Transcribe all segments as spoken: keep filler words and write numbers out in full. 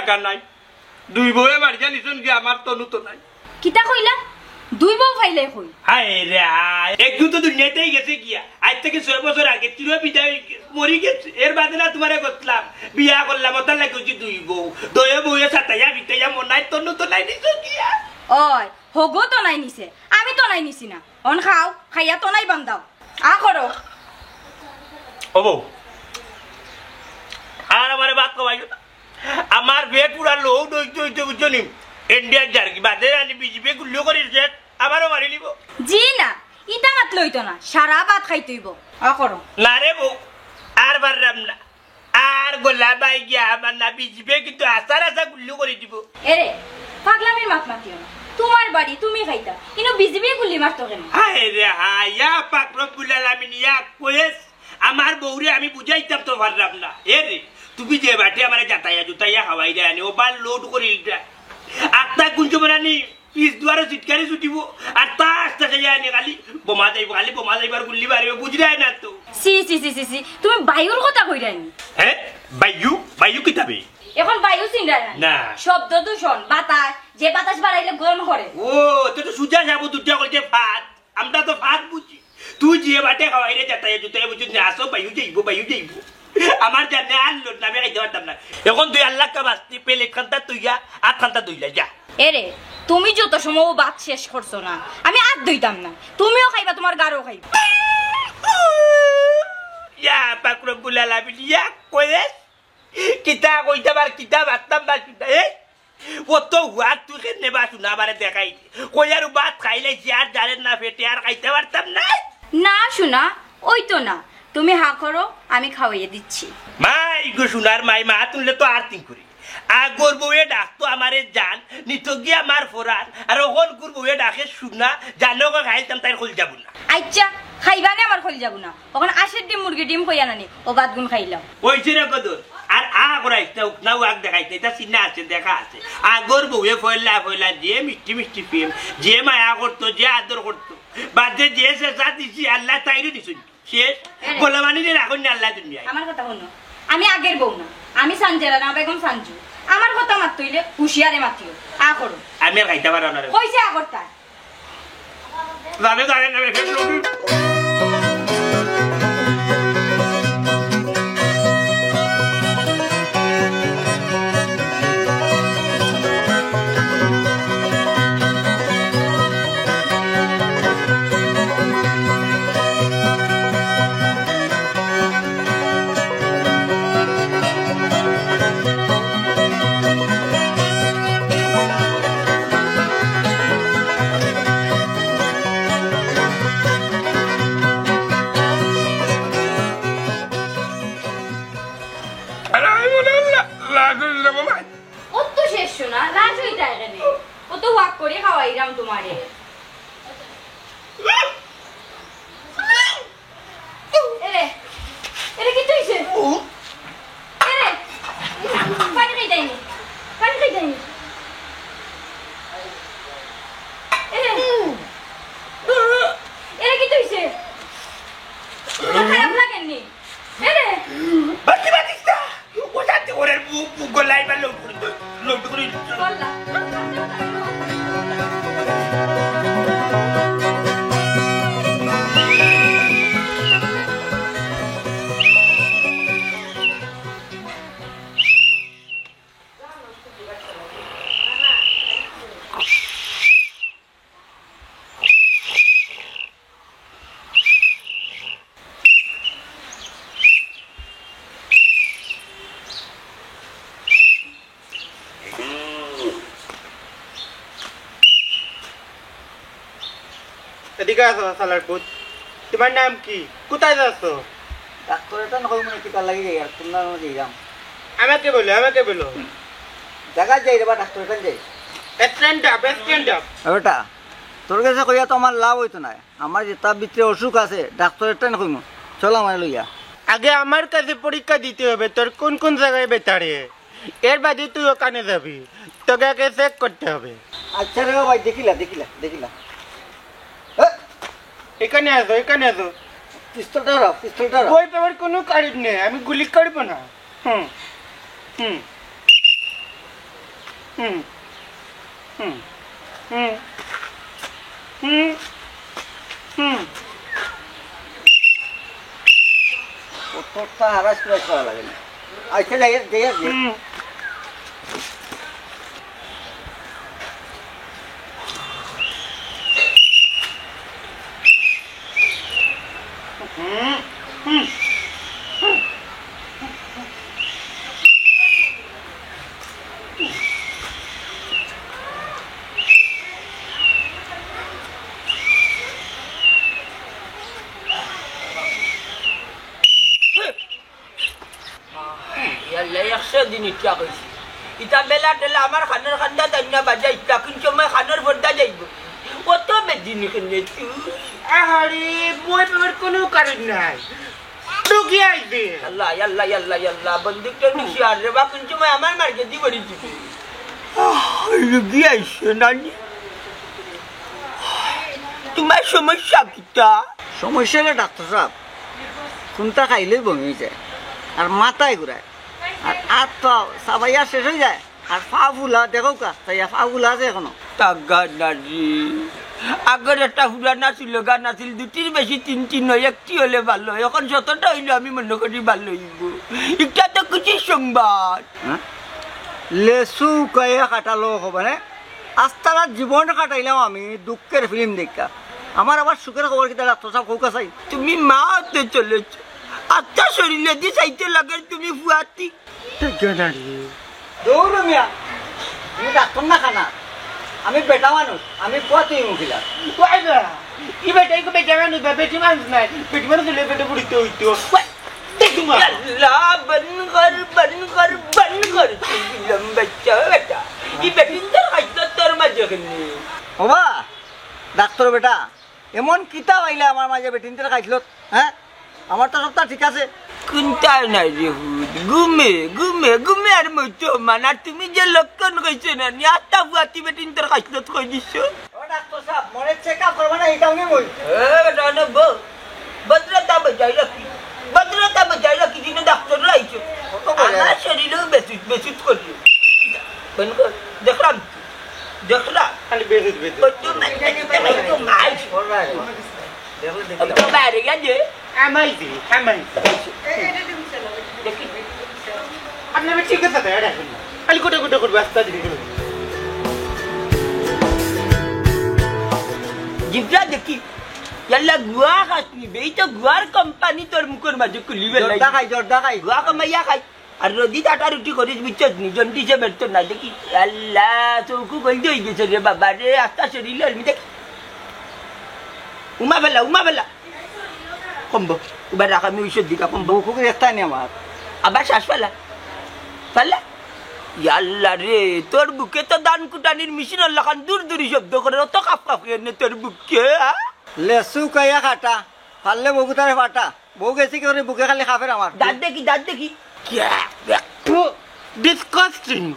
টাকা নাই। দুই বউয়ে মারিয়া নিছইন গিয়া, আমার তনু তো নাই। কিতা কইলা? দুই বউ পাইলে কই? হায় রে হায়, একগু তো দুনিয়াতেই গেছে গিয়া। আইজ থাকি ছয় বছর আগে চির বিদায় অই গেছে, মরি গেছে। এর বাদে না তুমারে গতলাম, বিয়া করলাম, অতার লাগি অইছে দুই বউ। দুইও বউয়ে সাতাইয়া বিতাইয়া মনায় তনু তো নাই নিছো গিয়া। অয়, হগু তো নাই নিছে, আমি তো নাই নিছি না। অন খাও, খাইয়া তো নাই বান্দাও। আ করো। ও বউ, আর আমারে ভাত খাওয়াইও না। আমার পেট পুরা লোড অইতে অইতে বুঝছো নি? ইন্ডিয়ার জার্গি বাদে আনি বিজিবি গুল্লি করি শেষ, আমারও মারি নিব। জি না, ইটা মাত লইতো না, সারা ভাত খাইতে অইব। আ করো। না রে বউ, আর পাররাম না। আর গলা বাই গিয়া আমার না বিজিবি কিন্তু আসার আসা গুল্লি করি দিব। এরে, পাগলামির মাত মাতিও না। তুমার বাড়ি, তুমি খাইতা। ইনো বিজিবি গুল্লি মারতো কেনে? হায় রে হায়, ইয়া পাক রব্বুল আলামিন, ইয়া কয়েস। আমার বউরে আমি বুঝাইতাম তো পাররাম না। এ রে, তুমি যে বাটে আমারে জাতাইয়া জুতাইয়া খাওয়াইরায় আনি, ওভারলোড করিলিরায়। আত্মা গুঞ্জ বানানি, পিছ দুয়ারো চিটকানি ছুটিব। আর তা আস্তে আস্তে আনি খালি বোমা যাইব, খালি বোমা যাইবার গুল্লি বাড়িব, বুঝরায় না তো। ছি, ছি, ছি, ছি, ছি, তুমি বায়ুর কথা কইরায় নি? হে? বায়ু? বায়ু কিতা বে? এখন বায়ু চিনরায় না? না। শব্দ দূষণ, বাতাস, যে বাতাস বাড়াইলে গরম করে। ও, তো, তো সুজা যাইব দুটা কইতে ফাত। আমরা তো ফাত বুঝি। তুই যে বাটে খাওয়াইরে জাতাইয়া জুতাইয়া বুঝিস না, আসো বায়ু যাইব, বায়ু যাইব। আমার জানে আর লোড না, আমি খাইতে পারতাম না। এখন তুই আল্লাহ কা বাস্তি প্লেট খান্তা তুইয়া, আত খান্তা ধুইলা যা। এরে, তুমি যত সময় ও ভাত শেষ করছো না, আমি আত ধুইতাম না। তুমিও খাইবা, তুমার গারও খাইবা। ইয়া পাক রব্বুল আলামিন, ইয়া কয়েস। কিতা কইতাম আর কিতা বাঁচতাম না শুনা, এ? অত হুয়াত তুই কেনে বা শুনা আমারে দেখাই দে। কইয়ার ভাত খাইলে যে আর জানের না পেটে আর খাইতে পারতাম না। না শুনা, ওই তো না। তুমি হা করো, আমি খাওয়াইয়া দিচ্ছি। মাই গো সোনার মাই, মা তুললে তো আর তিন করি। আগর বউয়ে ডাকতো আমারে জান, নিত গিয়া আমার ফরান, আর অখন গুর বউয়ে ডাকে শুনা, জানো গো খাইতাম তাইর খোল যাব না। আচ্ছা, খাইবা নে আমার খোল যাব না। অখন আশের ডিম মুরগি ডিম কইয়া নানি, ও বাদ গুন খাইলাম। ওই যে রে কদর, আর আ করাইস না, উক না উক দেখাইস না, এটা চিন্না আছে, দেখা আছে। আগর বউয়ে ফয়লা ফয়লা যে মিষ্টি মিষ্টি প্রেম, যে মায়া করতো, যে আদর করতো, বাদে যে শেষা দিছি, আল্লাহ তাইরও দিছুন। শেষ। হ্যাঁ। বলা মানি রে রাখুন না আল্লাহ দুনিয়ায়। আমার কথা হুনো, আমি আগের বউ না, আমি সানজেরা না, বেগম সানজু। আমার কথা মাততে অইলে হুঁশিয়ারে মাতিও। আ করো। আমি আর খাইতে পারো না রে। কইছে আ করতা। জানে, জানে, জানে, ফের লোক। আরে, আমি মনে হয় লা-, লাজ হয়ে যাবো ভাই। ও তো শেষ শোনা, লাজ হইতা এখানে। ও তো ওয়াক করে খাওয়াইলাম তোমারে। এরে, এরে কি তুইছে? এরে, পানি খাই যায়নি, পানি খাই যায়নি। এরে, এরে কি তুইছে? তোর খারাপ লাগেনি? এরে। বাকি বাকি তা, ও জানতে ওরে বু-, বু-, গলায় বা লোড করে দে, লোড করে দে। গলা। এদিকে আসো, শালার পুত। তোমার নাম কি? কোথায় যাচ্ছ? ডাক্তার এটা না কই মনে কিতা লাগি যাই আর তোমরা আমি যাইলাম। আমাকে বলো, আমাকে বলো। জায়গা যাই রে বা ডাক্তার এটা যাই। Stand up, stand up। এ বেটা, তোর কাছে কইয়া তো আমার লাভ হইতো না। আমার যেটা ভিতরে অসুখ আছে, ডাক্তার এটা না কইমু। চল আমার লইয়া। আগে আমার কাছে পরীক্ষা দিতে হবে, তোর কোন কোন জায়গায় ব্যথা রে? এর বাদে তুই ওখানে যাবি, তোকে আগে চেক করতে হবে। আচ্ছা রে ভাই, দেখিলা, দেখিলা, দেখিলা। হ্যাঁ? এখানে আসো, এখানে আসো। পিস্তলটা রাখ, পিস্তলটা রাখ। ভয় পাওয়ার কোনো কারণ নেই, আমি গুলি করবো না। হুম, হুম। হুম। হুম। হুম। হুম। হুম। তোরটা হারাস করে করা লাগে না। আচ্ছা, যাই হোক, যাই হোক। হুম। হুম। হুম। ইয়াল্লা, একশো দিন ইটা কইছি। ইটা বেলা টেলা আমার কানর কান্দাত আইনা বাজাইতা, কুন সময় কানর পর্দা যাইবো। অত বেদিন কেনে তুই? আরে, ভয় পাওয়ার কুনু কারণ নাই। রুগী আইছে। আল্লা, আল্লা, আল্লা, আল্লা, বন্দুক তো নিছি আর রে বা, কুন সময় আমার মার্কেট দি বড়ি দিবি। আহ, রুগী আইছে নানি। তুমার সমস্যা কিতা? সমস্যা হলো ডাক্তার সাহেব, কুন্তা খাইলেই বমি অই যায়, আর মাথায় ঘুরায়, আর আত পাও চাবাইয়া শেষ অই যায়, আর পা ফুলা দেখো কা, তাই পা ফুলা আছে এখনো। তাগা নানি, আগর একটা পুরানা স্লোগান আছিল, দুটির বেশি তিনটি নয়, একটি হলে ভালো। এখন যতটা হইলো আমি মনে করি ভালো হইব। ইটা তো খুশির সংবাদ। হ্যাঁ? লেসু কাইয়া কাটালো হবে না? আস্তারা জীবন কাটাইলাম আমি দুঃখের ফিল্ম দেখা। আমার আবার সুখের খবর কিতা ডাক্তার সাহেব, কউক্কা চাই? তুমি মা হতে চলেছ, আত্মা শরীরে দি চাইতে লাগে তুমি ফুয়াতি। দৌড় মিয়া, তুমি ডাক্তার না খানা, আমি বেটা মানুষ, আমি ফুয়াতি মুখিলা। ওই না, ই বেটা, ই বেটা মানুষ, বেটি মানুষ নাই, বেটি মানুষ হলে বেটা পড়িতে হইতো। ওই, দেখ তোমার। আল্লাহ, বন্ধ কর, বন্ধ কর, বন্ধ কর, তুই লম্বা চা বেটা। ই বেটিন্তর খাইছলত তোর মাঝে কেনে? ওবা, ডাক্তার বেটা, এমন কিতা পাইলা আমার মাঝে বেটিন্তর খাইছলত, হ্যাঁ? আমার তো সবটা ঠিক আছে। কুন্তায় নাই রে হুদ, ঘুমে, ঘুমে, ঘুমে আর মতো মান। আর তুমি যে লক্ষণ কইছো না, নি আত্মা ফুয়াতি বেটিন্তর খাইছলত কই দিছো। ও ডাক্তার সাহেব, মনে চেক আপ করবা না, এটা আমি বই। এ, বেটা, নে বউ। ভদ্রতা বজায় রাখি, ভদ্রতা বজায় রাখি, দিনে ডাক্তার আইছো। কত বলে? আমার শরীরেও বেসুত, বেসুত করি। বন্ধ কর, দেখলাম তো, দেখলাম। খালি বেসুত, বেসুত। কত মাই, কত মাই। দেখলে দেখি। তো বাইরে গেছে। আমাই দি, আমাই দি। দেখি। আপনার ঠিক আছে তো, এটা এখন। খালি কোটা কোটা করবে, আস্তে আস্তে করে। জিব্রা দেখি। ইয়াল্লা গুয়া খাস নি বে, এই তো গুয়ার কোম্পানি তোর মুখর মাঝে খুলি বেলাই। জর্দা খাই, জর্দা খাই। গুয়া কমাইয়া খাই। আর রোদি আটা রুটি করিস, বুঝছস নি? জন্ডিসে বেরতো না, দেখি। আল্লাহ, চৌকু গলদি হয়ে গেছে রে বাবা রে, আস্তা শরীর হল, দেখি। উমা বেলা, উমা বেলা। কমবো, উবার রাখ, আমি ঔষধ দিকা, কমবো। বউকে দেখতা নি আমার। আবার শ্বাস ফালা। ফালা। ইয়াল্লা রে, তোর বুকে তো ধান কুটানির মেশিনর লাখান দূর দূরি শব্দ করে, অত কাপ কাপ কেনে তোর বুকে, হ্যাঁ? লেসু কাইয়া কাটা, ফাললে বউগুতারে ফাটা। বউ গেছে কি করে বুকে খালি কাপের আমার। দাঁত দেখি, দাঁত দেখি। ক্যা, ক্যা, ফু, disgusting।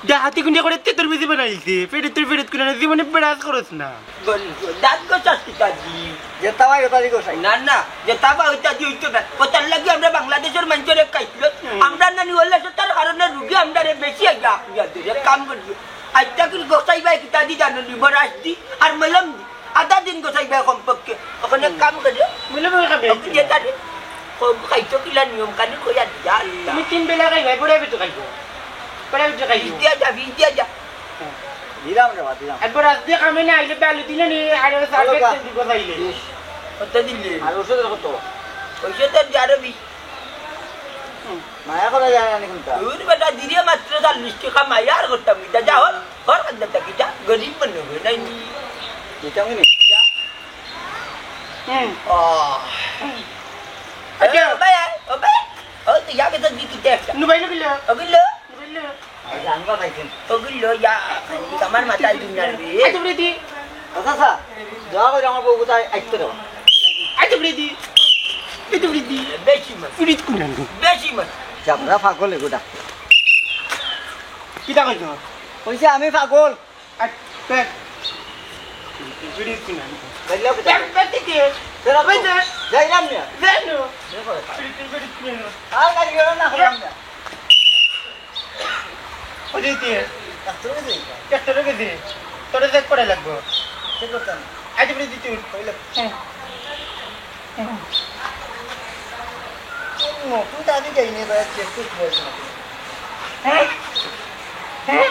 দে হাতি কুন্ডা করে তেতুর বেশি বানাইছে। ফেরত তুই ফেরত কুন্ডা জীবনে বেড়াস করস না। বল, দাঁত গো চাস কি দাঁত দি? যেতা ভাই ওতা দি গোসাই। না, না, যেতা ভাই ওতা দি হইতো না। ওতার লাগি আমরা বাংলাদেশের মানুষের এক খাইছিল। হুম। আমরা নানি হলে সে তার কারণে রুগী আমরা রে বেশি আইয়া, আইয়া দে, এক কাম করি। আইতা কি গোসাই ভাই কিতা দি জানো নি? বরাস দি আর মলম দি। আধা দিন গোসাই ভাই কমপক্ষে। ওখানে হুম। কাম করে। মনে মনে খাবে। আপনি যেটা রে, কম খাইছো কিলা নিয়ম কানুন কইয়া দিয়া আল্লাহ। তুমি তিন বেলা খাইবা, পরে বেটু খাইছো। পরে বেটু খাইছো। ইদিয়া যা, ইদিয়া যা। দিলাম রে বা, দিলাম। একবার রাত দিয়ে কামে না আইলে বেলু দিলে নি, আর ওই সার্ভে বলো বা। দিব চাইলে। ইস। কত দিলে? আর ওষুধের কত? ওষুধের আরো বিশ। হুম। মায়া করা যায় না এখন তা। দুর বেটা, দিলে মাত্র চল্লিশ টাকা মায়া আর করতাম কিতা? যা হর, হর কান্দা তা কিতা? গরিব মনে হয় নাই নি। এটা আমি নেই। যা। হুম। আহ। আচ্ছা। ও ভাই, ও ভাই। ও তো ইয়াকে তো দিতে একটা। নুবাইলো কিলো? ও কিলো? নুবাইলো। আর জানবা খাইছেন। ও কিলো, ইয়া, আমার মাথায় দিন না রে। আচ্ছা, বলে দি। আচ্ছা, আচ্ছা। দোয়া করে আমার বউ কোথায় আইতে দেবো? আচ্ছা, বলে দি। এই তো বলে দি। বেশি মাছ। পুরি কোন আনবো? বেশি মাছ। জাবরা পাগল এগুলা। কিতা কইছো? কইছে আমি পাগল। আচ্ছা। বিড়ি কিনে আনবো। যাইলাম। এক প্যাকেট দিয়ে। ফেরত ওই যে। যাইলাম না। জানো। দেখো। বিড়ি, বিড়ি কিনে আনো। আর গাড়ি গেল না, হলাম না। ওই যে দিয়ে। ডাক্তারর গেছে? ডাক্তারর গেছে। তোরে চেক করা লাগবো। চেক করতাম। আজ বলে দিতে হইল। হইল। হ্যাঁ। হ্যাঁ। নতুন দাবি যাই নিয়ে বেড়াচ্ছি, একটু বয়স না। হ্যাঁ? হ্যাঁ?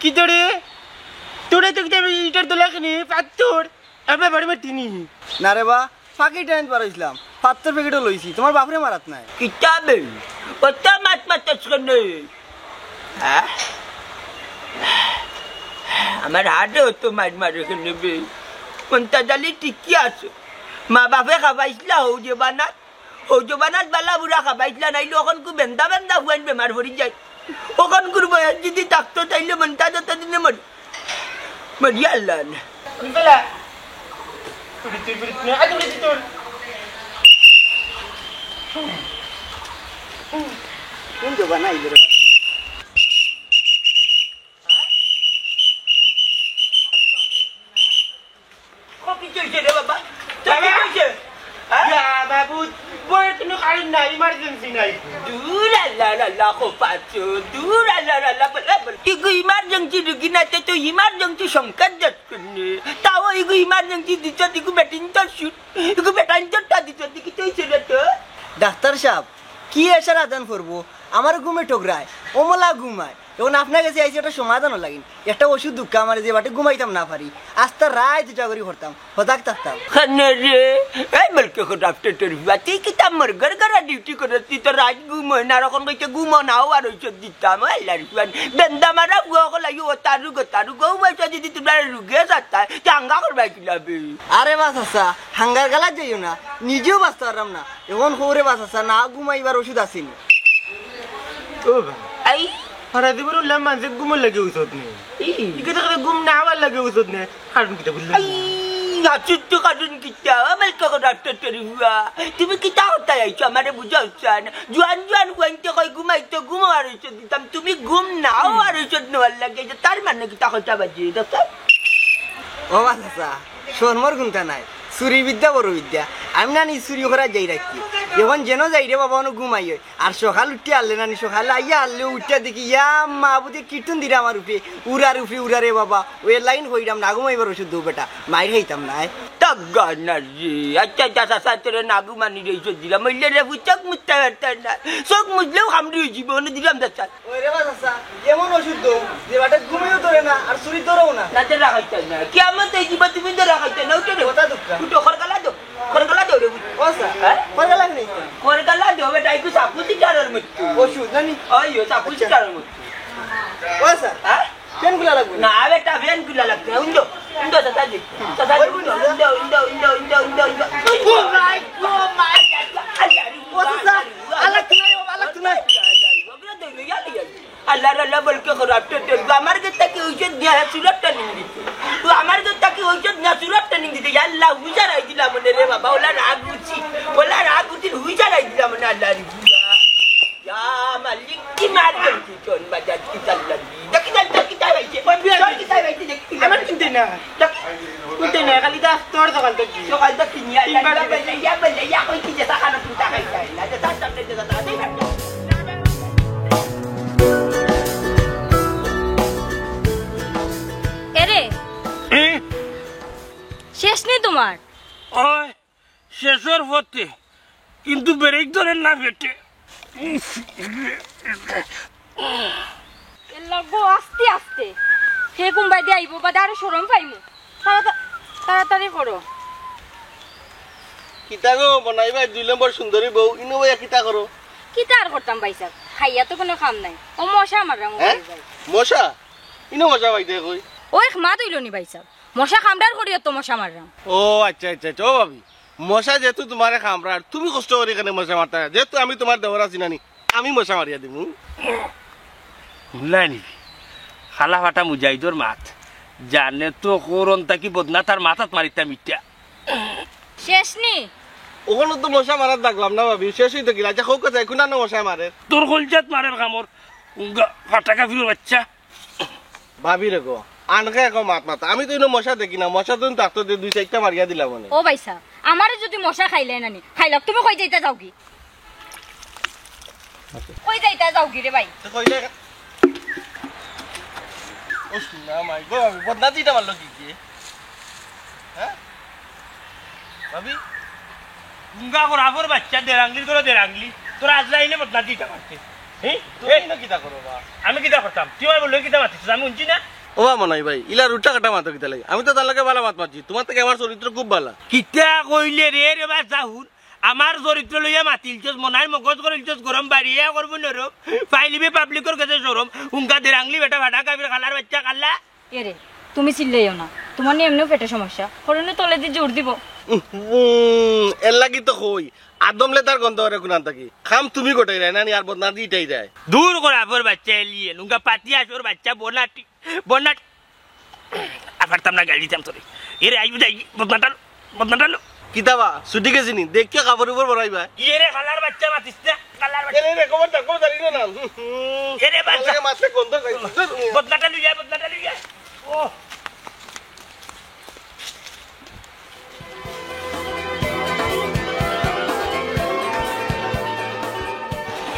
কি তোরে? তোরে তো কিতা ইটার দোলা খানি পাত্তর। আবার বাড়ি মারতিনি। না রে বা, ফাঁকি টাইম পারাইছিলাম। পাত্তর প্যাকেটও লইছি। তোমার বাপরে মারাত নাই। কিতাবে? কত মাত মাতাস কেনে? হ্যাঁ? আমার হাড়ে অত মার মারে কেনে বে? মন্তাজ আলী ঠিকই আছে। মা বাপে খাবাইছিলা হউ যে বানাত। হউ জবানাত বালা বুড়া খাবাইছিলা, নাইলে অখনকু বেন্দা বেন্দা ফুয়াইন বেমার পড়ি যায়। অখনকুর বয়স যদি থাকতো, তাইলে মন্তাজ অতদিনে মরি, মরি আল্লাহ না। তুই বেলা, তুই, তুই, তুই, তুই, আজ উঠে তুই। কোন জবানা আইলো রে? ও, কিতা অইছে রে বাবা? তোর কিতা অইছে? হ্যাঁ? ইয়া, বাবু, বইয়ে তুমি কারেন্ট নাই, ইমার্জেন্সি নাই। দূর আল্লাহ, আল্লাহ, খোপাচো, দূর আল্লাহ, আল্লাহ, বলে, বলে। ইগু ইমার্জেন্সি রুগী না, তে তো ইমার্জেন্সি সংকেত যাচ্ছে নে। তাও ইগু ইমার্জেন্সি দিছ, ইগু বেটিন তো শুট, ইগু বেটাইন তো তা দিছ, দেখি তো অইছে রে তো। ডাক্তার সাহেব, কি এসার আজান পড়বো? আমার ঘুমে ঠগরায়, অমলা ঘুমায়। এখন আপনার গেছে আইছি একটা সমাধান লাগিন। একটা ওষুধ দুক্কা আমারে যে বাটে ঘুমাইতাম না পারি। আস্তা রাইত দুটা করি করতাম। হজাগ থাকতাম। খানে রে, এই মলকে খোদা আফতে তোর ফুয়া, তুই কিতা মর ঘর ঘর ডিউটি করস, তুই তো রাইত ঘুম অয় না, আর অখন কইতে ঘুম নাও আর ওষুধ দিতাম, ও আল্লাহর ফুয়া। বেন্দা মারা ফুয়া অকল আইও, ও তার রুগ, ও তার রুগ, ও বয়স যদি তোমরা রুগে যাতা, তে হাঙ্গা করবায় কিলা বে? আরে বা চাচা, হাঙ্গার গালাত যাইও না, নিজেও বাঁচতে পারলাম না। এখন হউরে বা চাচা, না ঘুমাইবার ওষুধ আছেনি। ও ভাই। আই। সারা জীবন উল্লাম মানষে ঘুমর লাগি ঔষধ নেই। ই। ইকে দেখে ঘুম না আওয়ার লাগি ঔষধ নেই। কারণ কিতা বুঝলাম না। আই, আশ্চর্য কারণ কিতা? আমার কাকা ডাক্তার তরি হুয়া। তুমি কিতা কথা আইছো? আমারে বুঝাও চান। জুয়ান জুয়ান ফুয়াইন্তে কয় ঘুমাইতো, ঘুম আর ঔষধ দিতাম। তুমি ঘুম না আওয়ার ঔষধ নেওয়ার লাগি। তার মানে কিতা কথা বাজি? ডাক্তার? ও বা চাচা, শরমর গুনতা নাই, চুরি বিদ্যা বড় বিদ্যা। আমি না নি চুরি করা যাই রাখি, এখন যেন যাই রে বাবা, অনো ঘুমাই অয়। আর সকাল উঠি আনলে না নি, সকালে আইয়া আনলে উঠিয়া দেখি, ইয়া মা বুঝে কীর্তন দিরা আমার উপরে, উড়ার উপরে উড়ারে বাবা, ওই লাইন কইরাম না ঘুমাইবার ওষুধ দৌ বেটা, মাইর খাইতাম না। তগা না রে, আচ্ছা, আচ্ছা, আচ্ছা, তোরে না ঘুমানি রে, ওষুধ দিলাম, ওইলে রে, চোখ মুছতে পারতাম না, চোখ মুছলেও হামড়ি হয়ে যাবে, অনো দিলাম, চাচা। ওই রে বা চাচা, এমন ওষুধ দৌ, যে বাটে ঘুমেও ধরে না, আর চুরি ধরেও না। না, ধরা খাইতাম না। কিয়ামত অই যিবো, তুমি ধরা খাইতাম না, উঠো রে। কথা দুঃখা। উঠো, খরগালা দেও। খরগালা দেও রে, উঠো। ও স্যার, হ্যাঁ? খরগালা নেই তো। খরগালা দেও, বেটা, একটু সাপুতি চারর মতো। ওষুধ জানি। ওই, ওই, সাপুতি আচ্ছা। চারর মতো। ও স্যার, হ্যাঁ? পেন গুলা লাগবে না। না, বেটা, পেন গুলা লাগবে না। উন্দো, উন্দো, চাচা জি। চাচা জি, ওই উন্দো, উন্দো, উন্দো। ও মাই গড, মাই গড। ও চাচা, আল্লাহ তুলাই, ও আল্লাহ তুলাই। আল্লাহ, আল্লাহ, বলকে খারাপ তো তো। আমার গেছে থাকি ওষুধ নিয়া সুরত ট্রেনিং দিতে। তো আমার গেছে থাকি ওষুধ নিয়া সুরত ট্রেনিং দিতে। ইয়া আল্লাহ, হুঁশারাই দিলাম মনে রে বাবা। ওলা রাগ উঠি, ওলা রাগ উঠি, হুঁশারাই দিলাম মনে আল্লাহ রে। ইয়া মালিক, কি মার করছি চল বাজার কি চাল্লা দি। দেখি চাল, তোর কিতা হইছে? তোর কিতা হইছে? দেখি আমার চিনতে না। দেখ, চিনতে না, খালি দাস তোর দোকান থেকে। সকাল তো কিনিয়া তিনবার ইয়া বলে, ইয়া বলে, ইয়া কই কি যে টাকা না, তুই টাকা চাই না, যে তার সামনে যে টাকা দেই না। এরে, এ? শেষ নেই তোমার? ওই, শেষর পথে, কিন্তু ব্রেক ধরের না পেটে। এর লাগবো আস্তে আস্তে। হে কুম্বাই দিয়ে আইবো, বাদে আরো শরম পাইমু। তাড়াতা-, তাড়াতাড়ি করো। কিতা গো, বনাই ভাই দুই নম্বর সুন্দরী বউ, ইনো ভাইয়া কিতা করো? কিতা আর করতাম ভাই সাহেব, খাইয়া তো কোনো কাম নাই। ও মশা মাররাম হ্যাঁ? ভাই। মশা? ইনো মশা ভাই দেখো। ও এক মাত অইলো নি ভাই সাহেব, মশা কামড়ার করিও তো মশা মাররাম। ও আচ্ছা, আচ্ছা, আচ্ছা, ও ভাবি, মশা যেহেতু তোমারে কামড়ার, তুমি কষ্ট করি কেনে মশা মারতা, যেহেতু আমি তোমার দেওর আছি নানি, আমি মশা মারিয়া দিমু। হুনলায় নি? খালা ফাটা মুজাহিদর মাত। জানে তো করন তাকি বদনা তার মাথাত মারিতাম ইটা। শেষ নি? ওখানে তো মশা মারার দেখলাম না ভাবি, শেষ হইতে গেলে। আচ্ছা, হোক আছে, এখন আর না মশা মারের। তোর কলজাত মারের কামড়, উঙ্গা ফাটা কাফির বাচ্চা। ভাবি রে গো, আনকে এখন মাত মাত। আমি তো ইনো মশা দেখি না, মশা তো থাকতো যে দুই চাইরটা মারিয়া দিলাম মানে। ও ভাই সাহেব, আমারে যদি মশা খাইলে না নি, খাইলাক, তুমি কই যাইতা যাও কি? কই যাইতা যাওগি রে ভাই? তো কইলে ও শুনা মাই গো, আমি বদনাম দিতে পারলো কি কি? হ্যাঁ? ভাবি? গুঙ্গা করাফর বাচ্চা, দেরাংলির করে দেরাংলি। তোরা আজরাইলে বদনাম দিতে পারতে। হ্যাঁ? তুমি না কিতা করো বা? আমি কিতা করতাম? তুই আমার বললে কিতা মাতিস? আমি শুনছি না? ও বা মনাই ভাই, ইলা রুটা কাটা মাতো কিতা লাগে? আমি তো তার লগে বালা মাত মাতছি। তোমার থেকে আমার চরিত্র খুব বালা। কিতা কইলে রে, রে বা, যা হুন। আমার চরিত্র লইয়া মাতিলছস, মনাইর মগজ করিলছস গরম, বাড়িয়া করবো নরম। ফাইলিবে পাবলিকর গেছে শরম। উঙ্গা দেরাংলি বেটা ফাটা কাবির খালার বাচ্চা কাল্লা। এরে, তুমি চিল্লাইও না, তোমার নিয়ে এমনিও পেটে সমস্যা, হরনে তলেদি জোর দিব। উম, এর লাগি তো কই, আদম লেদার গন্ধ করে কোনান থাকি। খাম তুমি গোটাই রায় না নি, আর বদনাম দিটাই রায়। দূর করাফর বাচ্চা এলিয়ে, নুঙ্গা পাতি আসর বাচ্চা বনাটি, বনাটি। আর পারতাম না গালি দিতাম তোরে। এরে আইবি যাই, বদনাটা লো, বদনাটা লো। কিতা বা, ছুটি গেছি নি? দেখিয়া কাপড় উপর বড়াইবা। ইয়ে রে, খালার বাচ্চা মাতিস না, খালার বাচ্চা। এরে রে, খবর থাকবো জানি না। হুম, হুম। এরে বাচ্চা। আমাকে মারতে গন্ধ খাইছি। ধুর, মিয়া। বদনাটা লইয়া, বদনাটা লইয়া। ও।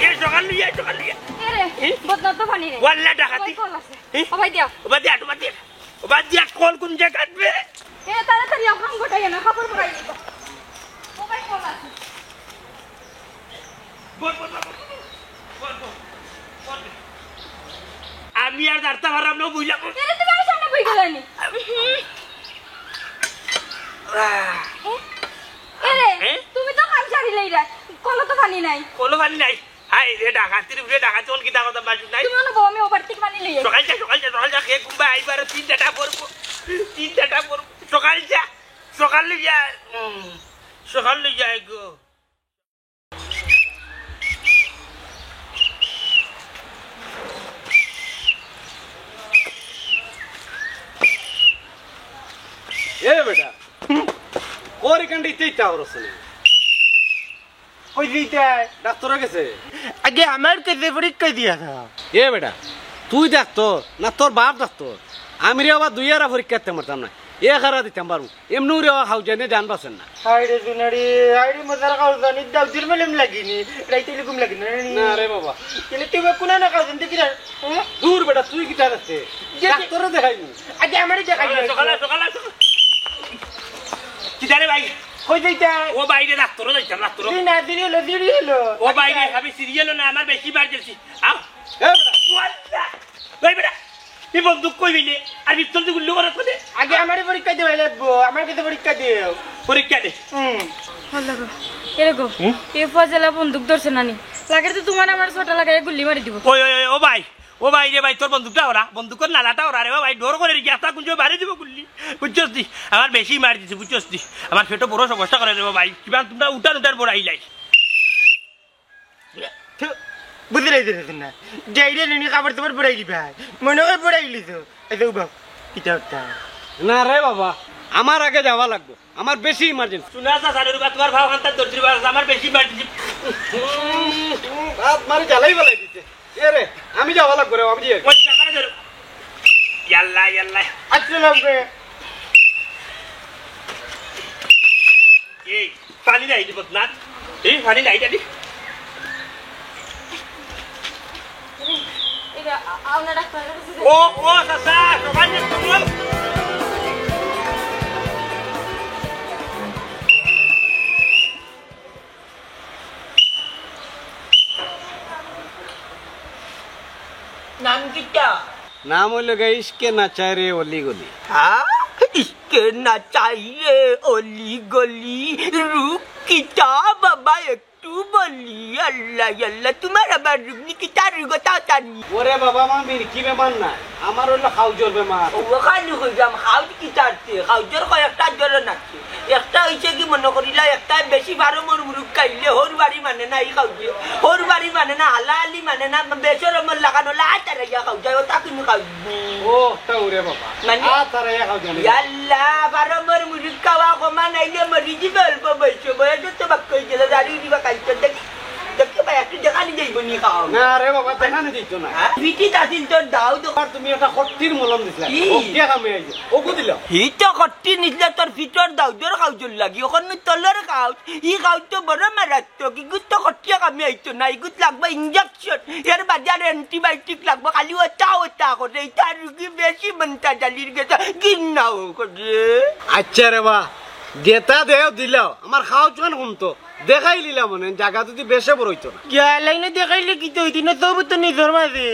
এ সকাল লইয়া, সকাল লইয়া। এরে, এ? বদনাত তো পানি নেই। ওয়াল্লা ডাকাতি। ভাই, কল আছে। এ? ও ভাই, দিও। ও বাদ দিয়া, ও বাদ দিয়া। ও বাদ দিয়া, কল কোন জায়গা কাটবে? এ, তাড়াতাড়ি আও, কাম গোটাই না, কাপড় পরাই দিব। ও ভাই, কল আছে। বল, বল, বল, বল, বল, বল, বল। আমি আর দাঁড়াতে পারলাম না, বুঝলাম। এরে, তুমি আমার সামনে বই গেলানি। এ? এরে, এ? তুমি তো কাম সারিলেই রে। কলো তো পানি নাই। কলো পানি নাই। হায় রে, ডাকাতির উপরে ডাকাতি, কোন কিতা কথা বাসু নাই। তুমি অনুভব, আমি ওবার থেকে পানি লইয়া। সকাল যা, সকাল যা, সকাল যা, খেয়ে ঘুমবা, আইবার তিন চারটা পড়বো, তিন চারটা পড়বো। সকাল যা, সকাল লইয়া, উম, সকাল লইয়া গো। এ বেটা, করি কান্ডি তেই টাওয়ার আছে না? কই দিতে? ডাক্তার গেছে। আগে আমার কাছে পরীক্ষা দিয়া যা। এ বেটা, তুই ডাক্তার না তোর বাপ ডাক্তার? আমি রে বাবা দুই আরা পরীক্ষা দিতে পারতাম না, এক আরা দিতাম পারমু। এমনি রে বাবা খাও জানে জান বাঁচেন না। হায় রে জুনারি, হায় রে মজার খাও জানি, দাউদির মেলেম লাগিনি, রাইতে লিগুম লাগি না নি। না রে বাবা। তাহলে তুই বা কোন না খাও জানতে কি রে? হ্যাঁ? দূর বেটা, তুই কি জানাস? দেখি। ডাক্তারে দেখাইনি। আগে আমারে দেখাই সকালে, দে। সকালে, সকালে, সকালে। কি জানে ভাই? কই যাইতা? ও বাইরে ডাক্তারও যাইতাম, ডাক্তারও। দিন না, দেরি হলো, দেরি হলো। ও বাইরে, আমি সিরিয়াল না, আমার বেশি ইমার্জেন্সি। আও। এ বেটা। ওয়াল্লা। ওই বেটা, এই বন্দুক কই পাইলে? আর পিস্তল দিয়ে গুল্লি করে কোনে? আগে আমারে পরীক্ষা দেওয়া লাগবো, আমার কাছে পরীক্ষা দেও। পরীক্ষা দে। হুম। আল্লাহ গো, এরে গো, হুম? এই ফজলা বন্দুক ধরছে নানি। লাগে তো তোমার আমার ছটা লাগাই গুল্লি মারি দিব। ওই, ওই, ওই, ও ভাই, ও ভাই রে ভাই, তোর বন্দুকটা ওরা, বন্দুকের নালাটা ওরা রে, ও ভাই, ডর করে রে, গেছটা কুঞ্জ বাড়ি দিব গুল্লি। বুঝছস দি? আমার বেশি মার দিছে, বুঝছস দি? আমার পেটও বড় সমস্যা করে রে, ও ভাই। কিবা তোমরা উঠান উঠান বড় আইলাই। থু, বুঝি লাইছে না। যাইরে নিনি কাপড় চোপড় পরাই দিবা। মনে কর পরাই দিলি তো। এই যে উবাও। কিতা উঠতা? না রে বাবা, আমার আগে যাওয়া লাগবো। আমার বেশি ইমার্জেন্সি। শুনা যা, জানুর বা তোমার ভাব হান্তার দর্জির বাস, আমার বেশি ইমার্জেন্সি। বাপ মারি জ্বালাই বালাই দিছে। এ রে, আমি যাওয়া লাগবো রে, আমি যাই। ওই আমার ধরো। ইয়াল্লা, ইয়াল্লা। আচ্ছা লাগবে। এই, পানি নাই, দিব না। এই, পানি নাই, জানি। এটা আ-, আমরা ডাক্তারের কাছে যাই। ও, ও, চাচা, সবাই একটু বল। নাম কিতা? নাম অইলো গিয়া ইশকে নাচায় রে অলি গলি। হ্যাঁ? ইশকে নাচায় রে অলি গলি, রোগ কিতা বাবা একটু বলি। আল্লাহ, আল্লাহ, তোমার আবার রোগ নি কিতা রোগ তাও জানি। ওরে বাবা, আমার মির্কি বেমার না, আমার অইলো খাউজর বেমার। ও, ওখানে কইলাম, খাউজ কিতা আছে? খাউজর কয়েকটা ধরন আছে। একটা অইছে কি মনো করিলা, একটা বেশি ফার্মর মুরগ খাইলে হউর বাড়ি মানে না, ই খাউজে। হউর বাড়ি মানে না, হালাহালি মানে না, বেশরমর লাখান অইলে আতারাইয়া খাউজায়, ওটা তুমি খাউজ। ও, তা ওরে বাবা। মানে? আতারাইয়া খাউজায়। ইয়াল্লা, ফার্মর মুরগ খাওয়া কমা নাইলে মরি যিবে অল্প বয়সে, বয়সে তো বাক্কা অইগেলো, দাড়ি উড়িবা কাইতে দেখি। দেখতে পাই, একটু দেখা যাইবো নি খাও। না রে বাবা, দেখানি দিত না। হ্যাঁ? পিঠিত আছিল তোর দাও তো। আর তুমি একটা খট্টির মলম দিছিলা। কি? ওকে আমি এই যে, ওকে দিলাম। হি তো খট্টি নিছিলা তোর পিঠর দাও, তোর খাওজর লাগি। ওখানে তলর খাও, ই খাও তো বড় মারাত্মক। ইগুত তো খট্টিয়া কামে আইতো না, ইগুত লাগবো ইঞ্জেকশন। এর বাদে আর অ্যান্টিবায়োটিক লাগবো, খালি ওটা ওটা করে। ইটা রুগী বেশি মনটা জালির গেছে, ঘিন্না করে। আচ্ছা রে বা, যেটা দেও দিলাও, আমার খাওজখান কমতো। দেখাই লিলাম মনে, জাগা যদি বেশে বড় হইতো না। গিয়া লাইনে দেখাইলে কি তো হইতো না, তবু তো নিজর মাঝে।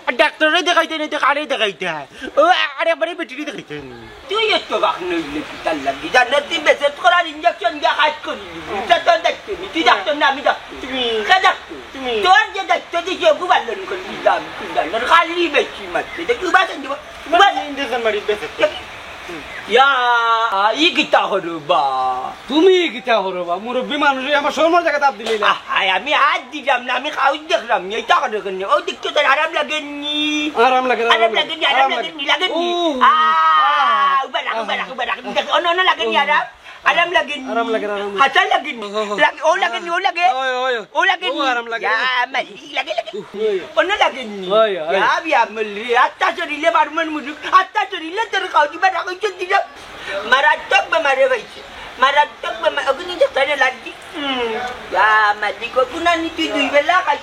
আর ডাক্তাররে দেখাইতে নাই, তো কারে দেখাইতে হয়? ও, আ-, আরে একবারে বেটিরে দেখাইতে হয় নি। তুই এত বাক নইলে কি তার লাগি? জানো তুই বেসেট করার ইঞ্জেকশন দিয়া কাজ করি নিবি। এটা তোর দায়িত্ব নি, তুই ডাক্তার না, আমি ডাক্তার। তুমি। কে ডাক্তার? তুমি। তোর যে দায়িত্ব দিছি, ওগু পালন করবি, দাম তুই জানো, খালি বেশি মারছে। দেখি, উবা কেন দিব? উবা। ইঞ্জেকশন মারি বেসেট। ইয়া, ই কিতা করো বা? তুমি কিতা করো বা? মুরব্বী মানুষ, আমার শরমর জায়গা তাপ দিলে না। আহাই, আমি হাত দিলাম না, আমি খাউজ দেখলাম না, ইটা করে কেন? ও দেখছো তার আরাম লাগেনি? আরাম লাগে, আরাম আরাম লাগে। লাগেনি, আরাম আরাম লাগে। লাগেনি, লাগেনি? ও, আ, আ, উবা রাখ, উবা রাখ, আ, উবা রাখ। দেখ, অন্য, অন্য লাগেনি ও, আরাম? আরাম লাগেনি? আরাম লাগে, আরাম লাগে। হাছা লাগেনি? ও, ও, ও। লাগ-, ও লাগেনি, ও লাগে? ওই, ওই, ওই। ও লাগেনি? ও আরাম লাগে। ইয়া, মালি, লাগে, লাগে। উফ, ওই। অন্য লাগেনি? ওই, ওই। ইয়া, বিয়া মলি, আত্মা শরীরে বারমন মুলুক, আত্মা শরীরে তোর খাও দিবা রাখো, ইজ্জত দিল। মারাত্মক বেমারে পাইছে, মারাত্মক বেমার, ওগুনি যে তারে লাগি। হুম, ইয়া মালিক, ও কুনানি তুই দুই বেলা খাই,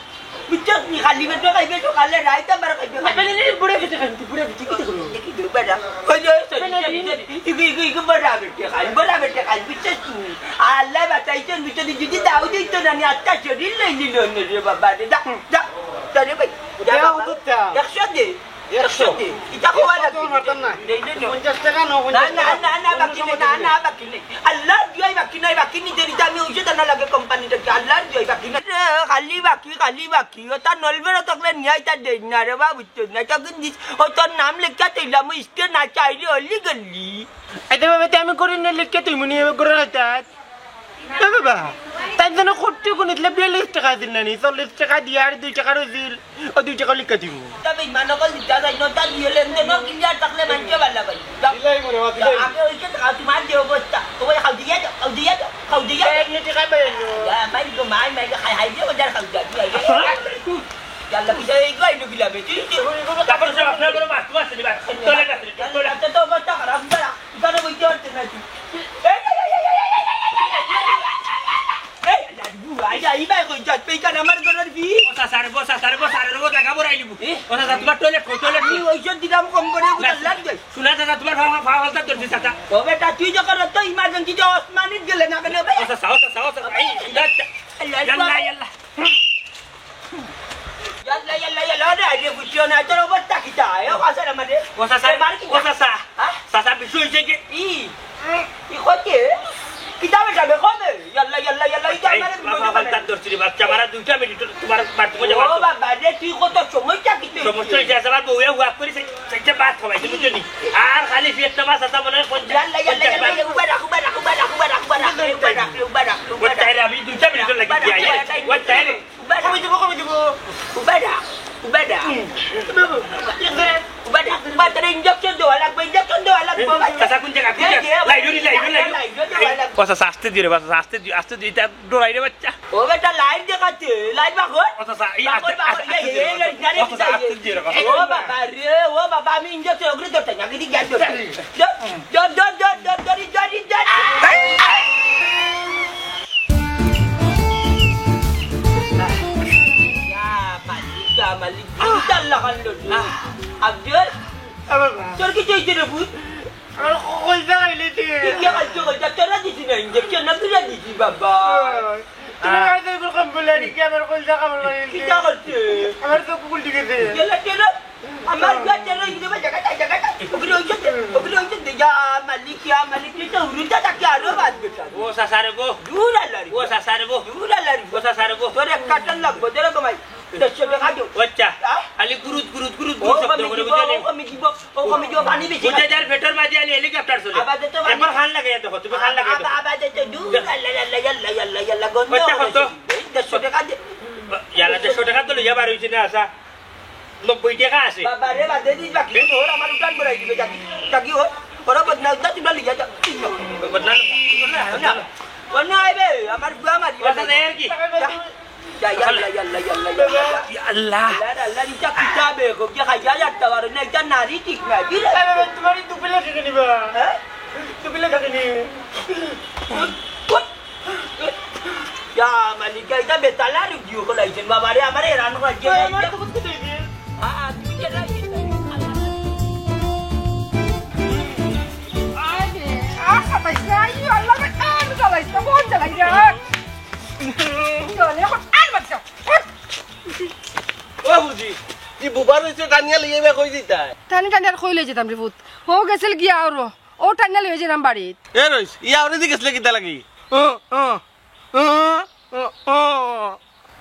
বুঝছস নি? খালি পেটো খাইবে, সকালে রাইত আবার খাইবে। আপনি নি বুড়া বেটে খান, তুই বুড়া বেটে কিতা করো? দেখি দুই বেলা। ওই যে, ওই যে, না, না, ওই যে, না। ইগু, ইগু, ইগু বড়া বেটে খাই, বড়া বেটে খাই, বুঝছস নি? আল্লাহ বাঁচাইছেন, বুঝছস নি? যদি দাও দিত না, নি আত্মা শরীর লই নিল না রে বাবা রে। যা, যা, যা রে ভাই, যা দেও বাবা। তো চা। একশো দে। একশো। একশো দে। ইটা খাওয়া একশো লাগবে। তো মারতাম না। নেই, নেই, নেই। পঞ্চাশ টাকা নাও, না, পঞ্চাশ না, টাকা। না, না, বাকি নেই, না, না, বাকি নেই। আল্লাহর দুয়াই বাকি নাই, বাকি নেই, দেরি তো আমি ওই যে দানা লাগে কোম্পানিটা কি, আল্লাহর দুয়াই বাকি নাই। এ, খালি বাকি, খালি বাকি। ওটা নলবেরো তকলে নিয়ে আইতা দেই না রে বাবু, তো না, তখন দিস, ও তোর নাম লেখা তৈলাম, ওই স্কে না চাইলে অলি গেলি। আইতে বাবা, তে আমি করি না লেখা তুই মনে হয় করে রাখতাস। এ বাবা, তাই জন্য করতে কোন ইতলে বিয়াল্লিশ টাকা দিল না নি, চল্লিশ টাকা দিয়ে আর দুই টাকা রইছিল, ও দুই টাকা লিখে দিব। তবে ইমান অকল দিতা যাই না, তা দিয়ে লেনদেন ক্লিয়ার থাকলে মানছে ভালা ভাই। যাও। দিলাই মরে, বাবা, দিলাই। আগে ওই যে খাও, তোমার যে অবস্থা, ও ভাই খাও দিয়ে যাও, খাও দিয়ে যাও, খাও দিয়ে যাও। এক মিনিট খাই পাই না। ইয়া, মাই গো, মাই, মাই গো, খাই, খাই দিয়ে ওদের খাও দিয়ে, দিয়ে, দিয়ে। ইয়াল্লা, কিসে এই গো, এই ঢুকিলাম, এই, তুই, তুই। তারপর সব আপনার বড় মাছ, মাছ, মাছ। টয়লেট আছে, টয়লেট। আচ্ছা, তো অবস্থা খারাপ, দাঁড়া। ইখানো বইতে পারতে না তুই। এই, এই, এই, আল্লাহ, বুয়া, আইয়া, ই ভাই কই যাত, পেইকান আমার ঘরের বি। ও চাচা রে, ও চাচা রে, ও চাচা রে, ও জাগা বড়াই লিবু। এ? ও চাচা, তোমার টয়লেট কই, টয়লেট আমি কই? ওই যে দিলাম কম করে, না, আল্লাহ দে। শোনা চাচা, তোমার ফাও, ফাও হালতা ধরছি চাচা। ও বেটা, তুই যখন অত ইমার্জেন্সি যে ওসমানীত গেলে না কেন বে? ও চাচা, ও চাচা, ও চাচা, এই, এই, আল্লাহ, ইয়াল্লা, ইয়াল্লা। ইয়াল্লা, ইয়াল্লা, ইয়াল্লা, ওরে, আরে, বুঝছো না, তোর অবস্থা কিতা? এ, ও, আছে না, মানে? ও, চাচা, এ, মার কিতা? ও, চাচা। হ্যাঁ? চাচা, বিষয় হইছে কি? ই, ই, কইতে? কিতা বেটা, বে, কবে? ইয়াল্লা, ইয়াল্লা, ইয়াল্লা, ইটা এই, আমারে বাবা, মনে বাবা, করে। তার দর্শি রে, বাচ্চা, মারা দুইটা মিনিট, তোমার বাথরুমে যাওয়ার ও তো। বাবা রে, তুই কত সময় চা কিতে? সমস্যা হইছে, আচ্ছা, আমার বউয়ে হুয়া করে সেই, সেইটা ভাত খাওয়াইছে, বুঝছো নি? আর খালি পেট না, চাচা, মনে হয় পঞ্চাশ, ইয়াল্লা, ইয়াল্লা, পঞ্চাশ ইয়াল্লা, ভাত। ইয়াল্লা, উবা রাখ, উবা রাখ, উবা রাখ, উবা রাখ, উবা রাখ, উবা রাখ, উবা রাখ, উবা রাখ। ও, তাই রে, আমি দুইটা মিনিট লাগি দিয়া, ও, তাই রে। উবা রাখ। কমে দিব, কমে দিব। উবাইদা, উবাইদা। উবাইদা, উবাইদা, ইঞ্জেকশন দেওয়া লাগবে, ইঞ্জেকশন দেওয়া লাগবে, উবাইদা। চাচা, কোন জায়গা, কোন জায়গা? দে, দে, light, light, light, light. Light দেওয়া লাগবে। ও চাচা, আস্তে ধীরে, বাস, আস্তে ধীরে, আস্তে ধীরে, এটা ডরাই রে বাচ্চা। ও বেটা, লাইট দেখাচ্ছে, লাইট বাগর। ও চাচা, এই বাগর, আস্তে, বাগর, আস্তে এই, ধীরে, এই, এই, এই, ও চাচা, এই, আস্তে ধীরে, বাস। ও বাবা রে, ও বাবা, আমি ইঞ্জেকশন ওগুলি ধরতে না, গিরি জ্ঞান ধরতে। ধর, ধর, ধর, ধর, ধর, ধর, ধর, ধর, ধর। ইয়া মালিক, ইয়া মালিক, দুইটা লাগান লো। আব্দুল, এ বাবা। তোর কি চলছে রে ভূত? আমার কলজা খাইলে তুই। তুই কি খাইছো কলজা? তোরা দিছি না ইঞ্জেকশন, না তুরা দিছি বাবা। তুমি আর তো এরকম বলে আর কি আমার কলজা খাবার বানিয়ে দিতে। কিতা করছে? আমার তো কুকুর ঠিক আছে। গেলে কেন? আমার গা চলো, ইগুলো বা জায়গা নাই, জায়গা নাই। ওগুলো ওই যে, ওগুলো ওই যে, ইয়া মালিক, ইয়া মালিক, তুই তো উড়িটা তাকে আরো বাদ বেটা। ও চাচা রে গো। দূর আল্লাহ রে। ও চাচা রে গো। দূর আল্লাহ রে। ও চাচা রে গো। তোর এক কাটন লাগবো, তোর কমাই। দেড়শো টাকা দিও। ও আচ্ছা। হ্যাঁ? খালি গুরুত, গুরুত, গুরুত, ও গুরুত শব্দ কমে করে দিব, বুঝলি? ও কমে দিব, ও কমে দিব, পানি বেশি বুঝে খাবে। যার পেটর মাঝে আলি হেলিকপ্টার চলে। আবার দে তো পানি। একবার খান লাগে দেখো, তুমি খান লাগে দেখো। আবার, আবার দে তো, দূর, আল্লাহ, আল্লাহ, আল্লাহ, আল্লাহ, আল্লাহ, গন্ধ আচ্ছা, করে কত? শুধু। এই দেড়শো টাকা দে। ইয়ালা, দেড়শো টাকা তো লইয়া বার হইছে না, আচ্ছা। নব্বই টাকা আছে। বাবা রে, বাদে দিস বাকি। ওর আমার উঠান বড়াই দিবে, যাকি, যাকি ওর। ওরা বদনাম উঠা, তোমরা লিয়া যাও। বদনাম? না, না। ও না, আইবে, আমার বুয়া মারি। ওটা নেই আর কি। যা, যা, ইয়াল্লা, ইয়াল্লা, ইয়াল্লা, ইয়াল্লা। আল্লাহ। আল্লাহ, আল্লাহ, ইটা কিতাবে হোক, যে খাইয়া যাইতা পারো না, ইটা নারী ঠিক না। কি রে? আরে, আরে, তোমার এই দুপিলা থেকে নিবা? হ্যাঁ? দুপিলা থেকে নি? ইয়া মালিক, ইটা বেতালা রুগী হকল আইছেন, বাবা রে, আমারে হেরান করাইছে। আরে, আমার তো বুঝতে চাই রে। হ্যাঁ, তুমি কে রাখি? আরে, আশা পাইছে, আই, আল্লাহ, আর জ্বালাইছে, বহুত জ্বালাই রে। চলে, এখন আর বাচ্চা। ও বুঝি, ই বুবার হইছে টানিয়া লইয়া ইবা কই দিতায়? টানি টানি আর কই লই যেতাম রে পুত? ও গেছিল গিয়া আরো। ও টানিয়া লই যেতাম বাড়িত। এ রইস, ইয়া ওরে দি গেছিলে কিতা লাগি? ও, ও, ও, ও, ও।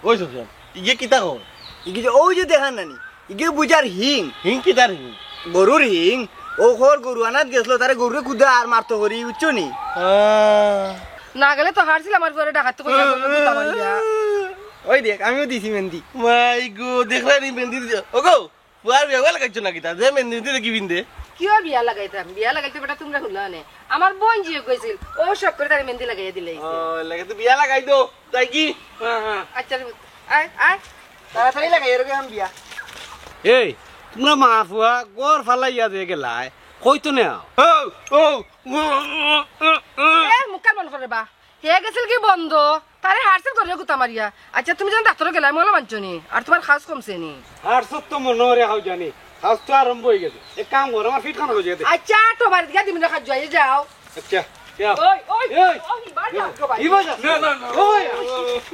ওই সুফিয়ান, ইগে কিতা কর? ইগে যে, ওই যে দেখার নানি, ইগে বুঝার হিং। হিং কিতার হিং? গরুর হিং। ও খর গরু আনাত গেছিল, তারে গরুরে কুদা আর মারতো করি, বুঝছো নি? আহ। না গেলে তো হারছিল আমার পরে ডাকাত কইয়া গরুরে কুদা মারিয়া। ওই দেখ, আমিও দিছি মেহেন্দি। মাই গো, দেখলে নি মেহেন্দি দিছে। ও গো, পুয়ার বিয়া লাগাইছো নাকি তা? যে মেহেন্দি দিতে কি বিন্দে? কিও বিয়া লাগাইতাম? বিয়া লাগাইতে বেটা তোমরা হুনো নে। আমার বোন জিও কইছিল, ও শখ করে তারে মেহেন্দি লাগাইয়া দিলে। ও, লাগে তো বিয়া লাগাই দো, তাই কি? হ্যাঁ, হ্যাঁ। আচ্ছা রে, আয়, আয়। তাড়াতাড়ি লাগাই, এরকম এখন বিয়া। এই, তোমরা মা ফুয়া গড় ফালাইয়া যে গেলায়, কই তো নেও? ও, ও, ও, ও, ও, ও। এ, মুখ কান বন্ধ করে বা। হে গেছিল কি বন্ধ? তারে হারছিল করে গুতা মারিয়া। আচ্ছা, তুমি যেন ডাক্তারও গেলায়, মনে মানছো নি? আর তোমার খাস কমছে নি? হারছত তো মনে হয় রে, হাউ জানি। খাস তো আরম্ভ হয়ে গেছে। এক কাম কর, আমার ফিট খান হয়ে যেতে। আচ্ছা, তোমার দিকে দিন রাখা জয়ে যাও। আচ্ছা, যাও। ওই, ওই, এই, ওই, ইবার যাও, গো ভাই। ইবার যাও। না, না, না। ও ভাই।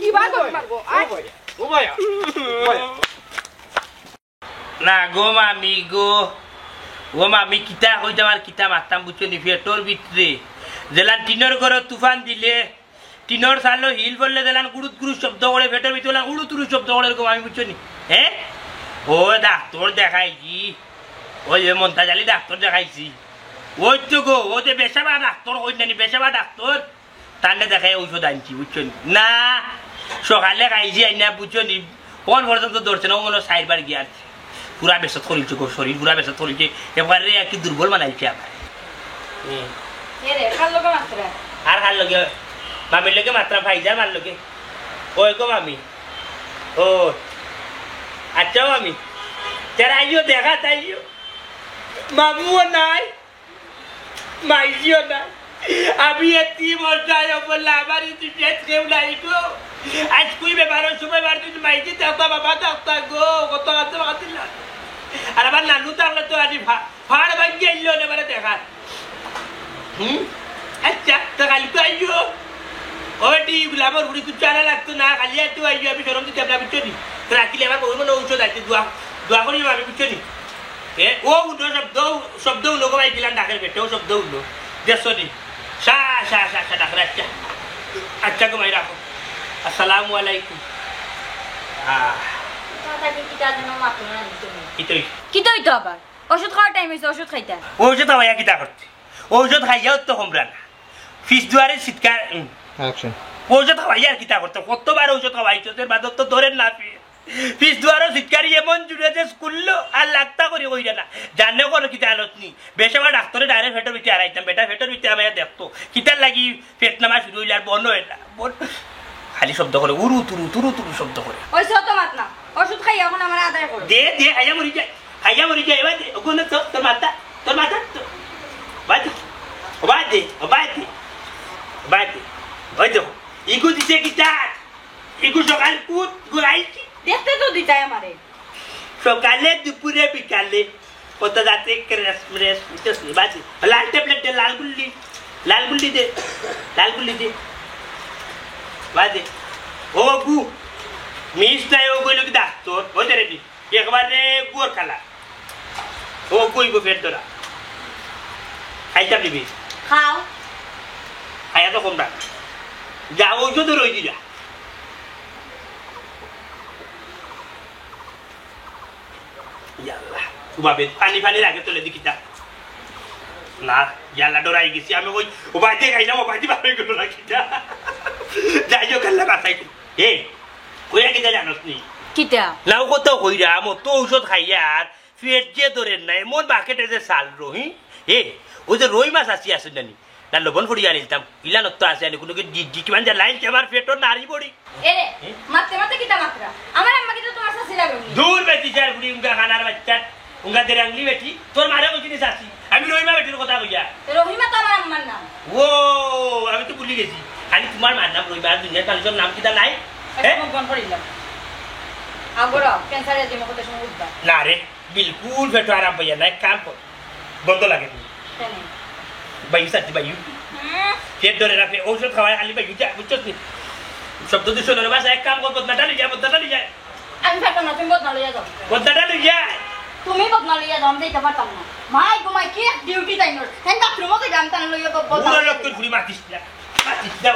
ইবার যাও, মারবো। ও আয়। ভাই, ও ভাই, ও ভাই। না গো মামি গো, ও মামি কিতা কইতাম আর কিতা মারতাম বুঝছো নি? পেটর ভিতরে যেলান টিনর ঘরো তুফান দিলে, টিনর চালো হিল পড়লে যেলান গুড়ুত গুড়ুত শব্দ করে, পেটর ভিতরে যেলান উড়ু তুড়ু শব্দ করে গো মামি বুঝছো নি? হ্যাঁ? ও ডাক্তার দেখাইছি, ওই যে মন্তাজ আলী ডাক্তার দেখাইছি, ওই তো গো, ও যে বেশাবা ডাক্তার, ওই নানি বেশাবা ডাক্তার, তান্ডে দেখাই ঔষধ আনছি, বুঝছো নি? না, সকালে খাইছি, আইনা, বুঝছো নি? কোন পর্যন্ত ধরছে না, ও মনে হয় চাইরবার গিয়া আর পুরা বেসত করিলছে গো, শরীর পুরা বেসত করিলছে, এবারে আর কি দুর্বল বানাইছে আবার। হুম। এ রে, কার লগে মাতরা? আর কার লগে? মামির লগে মাতরা, ভাইজান মার লগে। ওই গো মামি। ও। আচ্ছা মামি। যারা আইও দেখা তাইও। মামুও নাই। মাইজিও না। আমি এতি মজায় বললাম, আমার এই দুনিয়াত কেউ নাই গো। আজ কুই বেমারর সময় বার দিন মাইজি থাকবা, বাবা থাকবা গো, কত আনতে পারছিল। আর আমার নানু থাকলে তো আজ ফা-, ফাড় ভাঙ্গি আইলো না, মানে দেখা। হুম? আচ্ছা, তো কালকে আইও। ও বেটি, এগুলো আমার ঘুড়ি কুচ্ছু আনা লাগতো না, খালি একটু আইও, আমি শরম দিতে আপনার বুঝছো নি? তো রাখিলে আমার বউর মনে ঔষধ আছে, দোয়া, দোয়া করি আমি বুঝছো নি? এ, ও উঠো শব্দ, শব্দ উঠলো গো ভাই, দিলাম ডাকের বেটে, ও শব্দ উঠলো। দেখছো নি? সা, সা, সা, সা, ডাকের আচ্ছা। আচ্ছা গো ভাই, রাখো। আসসালামু আলাইকুম। আহ। তাড়াতাড়ি কিতা যেন মাতো না নি তুমি। কিতা অইছে? কিতা অইতো আবার? ওষুধ খাওয়ার টাইম অইছে, ওষুধ খাইতা। ওষুধ খাওয়াইয়া কিতা করতে? ওষুধ খাইয়াও তো কমরা না। ফিস দুয়ারে চিৎকার, উম। Action। ওষুধ খাওয়াইয়া আর কিতা করতে? কতবার ওষুধ খাওয়াইছো, এর বাদে তো ধরের না ফির। ফিস দুয়ারো চিৎকারি এমন জুড়ে যে স্কুললো আর লাগতা করি কইরা না। জানে করো কিতা আনত নি। বেশাবা ডাক্তারে ডাইরেক্ট পেটর ভিতরে হারাইতাম, বেটা পেটর ভিতরে আমায় দেখতো। কিতার লাগি পেট নামা শুরু অইলে আর বন্ধ অয় না। বল। খালি শব্দ করে, উরু তুরু, তুরু তুরু শব্দ করে। ওই সত মাত না। ওষুধ খাই এখন আমার আদায় করো। দে, দে, খাইয়া মরি যায়। খাইয়া মরি যায়, এবার দে। ওখানে তো, তোর মাথা, তোর মাথা, তো। বাদ দে। ও বাদ দে, ও বাদ দে। ও বাদ দে। ওই তো, ইগু দিছে কিতা? ইগু সকাল কুত, গুড়াইছি। দেখতে তো দিতাই আমারে। সকালে, দুপুরে, বিকালে। কত রাতে ক্রেস, ক্রেস, উঠেস নি, বাদ দে। লাল ট্যাবলেট দে, লাল গুল্লি। লাল গুল্লি দে। লাল গুল্লি দে। বাদ দে। ও গু। মিস নাই, ও গু, লোক ডাক্তার। ও দে রে নি। একবারে গুয়ার কালা। ও গু, ইগু পেট ধরা। খাইতাম নিবি। খাও। খাইয়া তো কম রাখ। যা, ওষুধ রই দিলা। ইয়াল্লা, উবাবে, পানি পানি লাগে তোলে দেখি তা। না, ইয়াল্লা, ডরাই গেছি আমি। ওই, ও বাদে খাইলাম, ও বাদে ভাবে গেল না কিতা। যাই হোক, আল্লাহ বাঁচাই। এ, কইয়া কিতা জানোস নি? কিতা? না, ও কত কইরা, আমার তো ঔষধ খাইয়া আর পেট যে ধরের না, এমন বাকেটে যে চাল রহি। এ, ওই যে রই মাছ আসি আছে জানি, না লবণ ফড়িয়া আনিলতাম, ইলা নত্ত আছে আনি, কোনো কি ডি-, ডি-, কিমান যে লাইন যে আমার পেটর নাড়ি বড়ি। এরে, এ? মারতে মারতে কিতা মাতরা? আমার আম্মা কিতা তোমার শাশি লাগে নি? আর বাচ্চা, উঙ্গা দেরাংলি বেটি, তোর মারে কইছি নি চাচি? আমি রহিমা বেটির কথা কইয়া। রহিমা তো আমার আম্মার নাম। ও, আমি তো ভুলি গেছি। খালি তোমার মার নাম রহিমা, আর দুনিয়ার মানুষের নাম কিতা নাই? হ্যাঁ? মুখ বন্ধ করিলাম। আগরা, ক্যান্সারে যে মুখতে সময় উঠবা। না রে, বিলকুল পেটো আরাম পাইয়া না, এক কাম কর। বন্ধ লাগে নি। কেন? বাইউ সাথে বাইউ। হুম। পেট ধরে রাখে, ঔষধ খাওয়ায় খালি বাইউ যা, বুঝছস নি? শব্দ দূষণ হলো, বাস এক কাম কর, বদনাটা নিয়ে যা, বদনাটা নিয়ে যা। আমি থাকতাম না, তুমি বদনা লইয়া যাও। বদনাটা নিয়ে যা। তুমি বদনা লইয়া যাও, আমি যাইতে পারতাম না। মাই গো মাই, কি এক ডিউটি তাই নর। তাই বাথরুমও যাইবে, আমি তার লইয়া বদ-, বদনা বুড়ো লইয়া লোক তোর যাইতাম। ঘুড়ি মাতিস না, মাতিস না।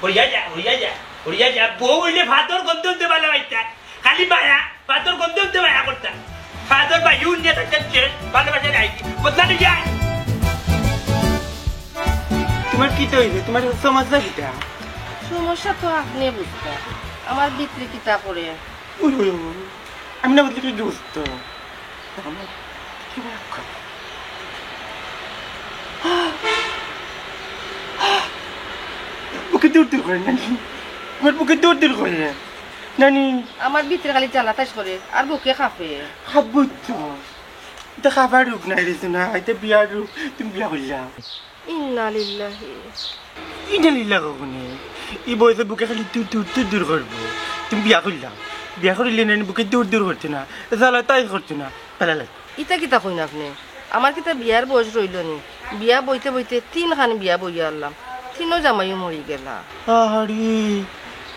হরিয়া যা, হরিয়া যা, হরিয়া যা। বউ হইলে ভাতর গন্ধ হইতে ভালো হইতা। খালি মায়া, ভাতর গন্ধ হইতে মায়া করতা। ভাতর বা ইউন নিয়ে থাকতে হচ্ছে, ভালোবাসা নাই। বদলা নিয়ে যায়। তোমার কিতা হইছে? তোমার সমস্যা কিতা? সমস্যা তো আপনি বুঝতা। আমার ভিতরে কিতা করে? ওই, ওই, ওই, ওই। আমি না বুঝলি কি দোস্ত? আমার কি রাগ করে? বুকে দূর দূর করে নানি। আমার বুকে দূর দূর করে। নানি। আমার ভিতরে খালি জ্বালা তাস করে, আর বুকে কাঁপে। কাঁপবো তো। এটা কাঁপার রোগ নাই রে সোনা, এটা বিয়ার রোগ। তুমি বিয়া করলাম। ইন্না লিল্লাহি। ইন্না লিল্লাহি কখনে? এই বয়সে বুকে খালি দূর দূর দূর দূর করবো। তুমি বিয়া করলাম। বিয়া করিলে নানি বুকে দূর দূর করতো না। জ্বালা তাই করতো না। ভালা লাগে। ইতা কিতা কইন আপনি? আমার কিতা বিয়ার বয়স রইল নি? বিয়া বইতে বইতে তিন খান বিয়া বইয়া আনলাম, তিনও জামাইও মরি গেলা। আরে,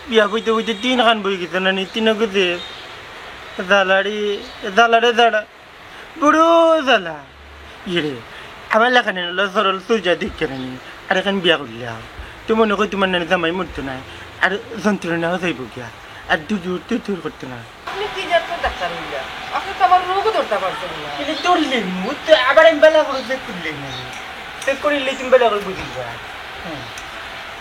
বিয়া বইতে বইতে তিন খান বই গেছে নানি, তিনও গেছে। জ্বালা রে, জ্বালা রে জ্বালা, বড় জ্বালা। ইয়ে রে, আমার লাখানে হলো সরল সুজা দিক কেন নি? আর এখন বিয়া করলাম, তো মনে করি তোমার নানি জামাই মরতো না, আর যন্ত্রণাও যাইব গিয়া, আর দূর দূর দূর দূর করতো না। আপনি কি জাতর ডাক্তার হইলা? আপনি তো আমার রোগও ধরতে পারছেন না। কিন্তু ধরলে মুত, আবার আমি বেলা করে চেক করলে না। চেক করিলে তুমি বেলা করে বুঝিবা। হুম।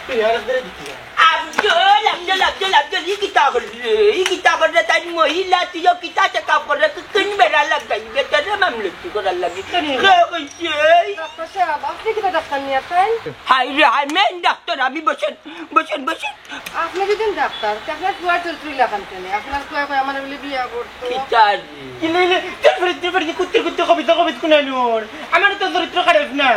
তুই আর ধরে দিতে যা। আফজল, আফজল, আফজল, আফজল, ই কিতা করলে? ই কিতা করলে? তাই মহিলা, তুইও কিতা চেক আপ করলে? তুই কোন বেড়া লাগাইবে? তোরে মামলা কি করার লাগে? কেন? কে কইছে? ডাক্তার সাহেব, আপনি কিতা ডাক্তার নিয়ে তাই? হাই রে, হাই, মেন ডাক্তার, আমি বসেন, বসেন, বসেন। আপনি যদি ডাক্তার, তে আপনার ফুয়ার চরিত্র ইলাখান কেনে? আপনার ফুয়া কয় আমার বলে বিয়া করতো। কিতা রে? ইলে, ইলে, তোর চরিত্র, তোর চরিত্র, কুত্তির কুত্তি কবিতা, কবিতা কোন আনোর? আমার তো চরিত্র খারাপ না।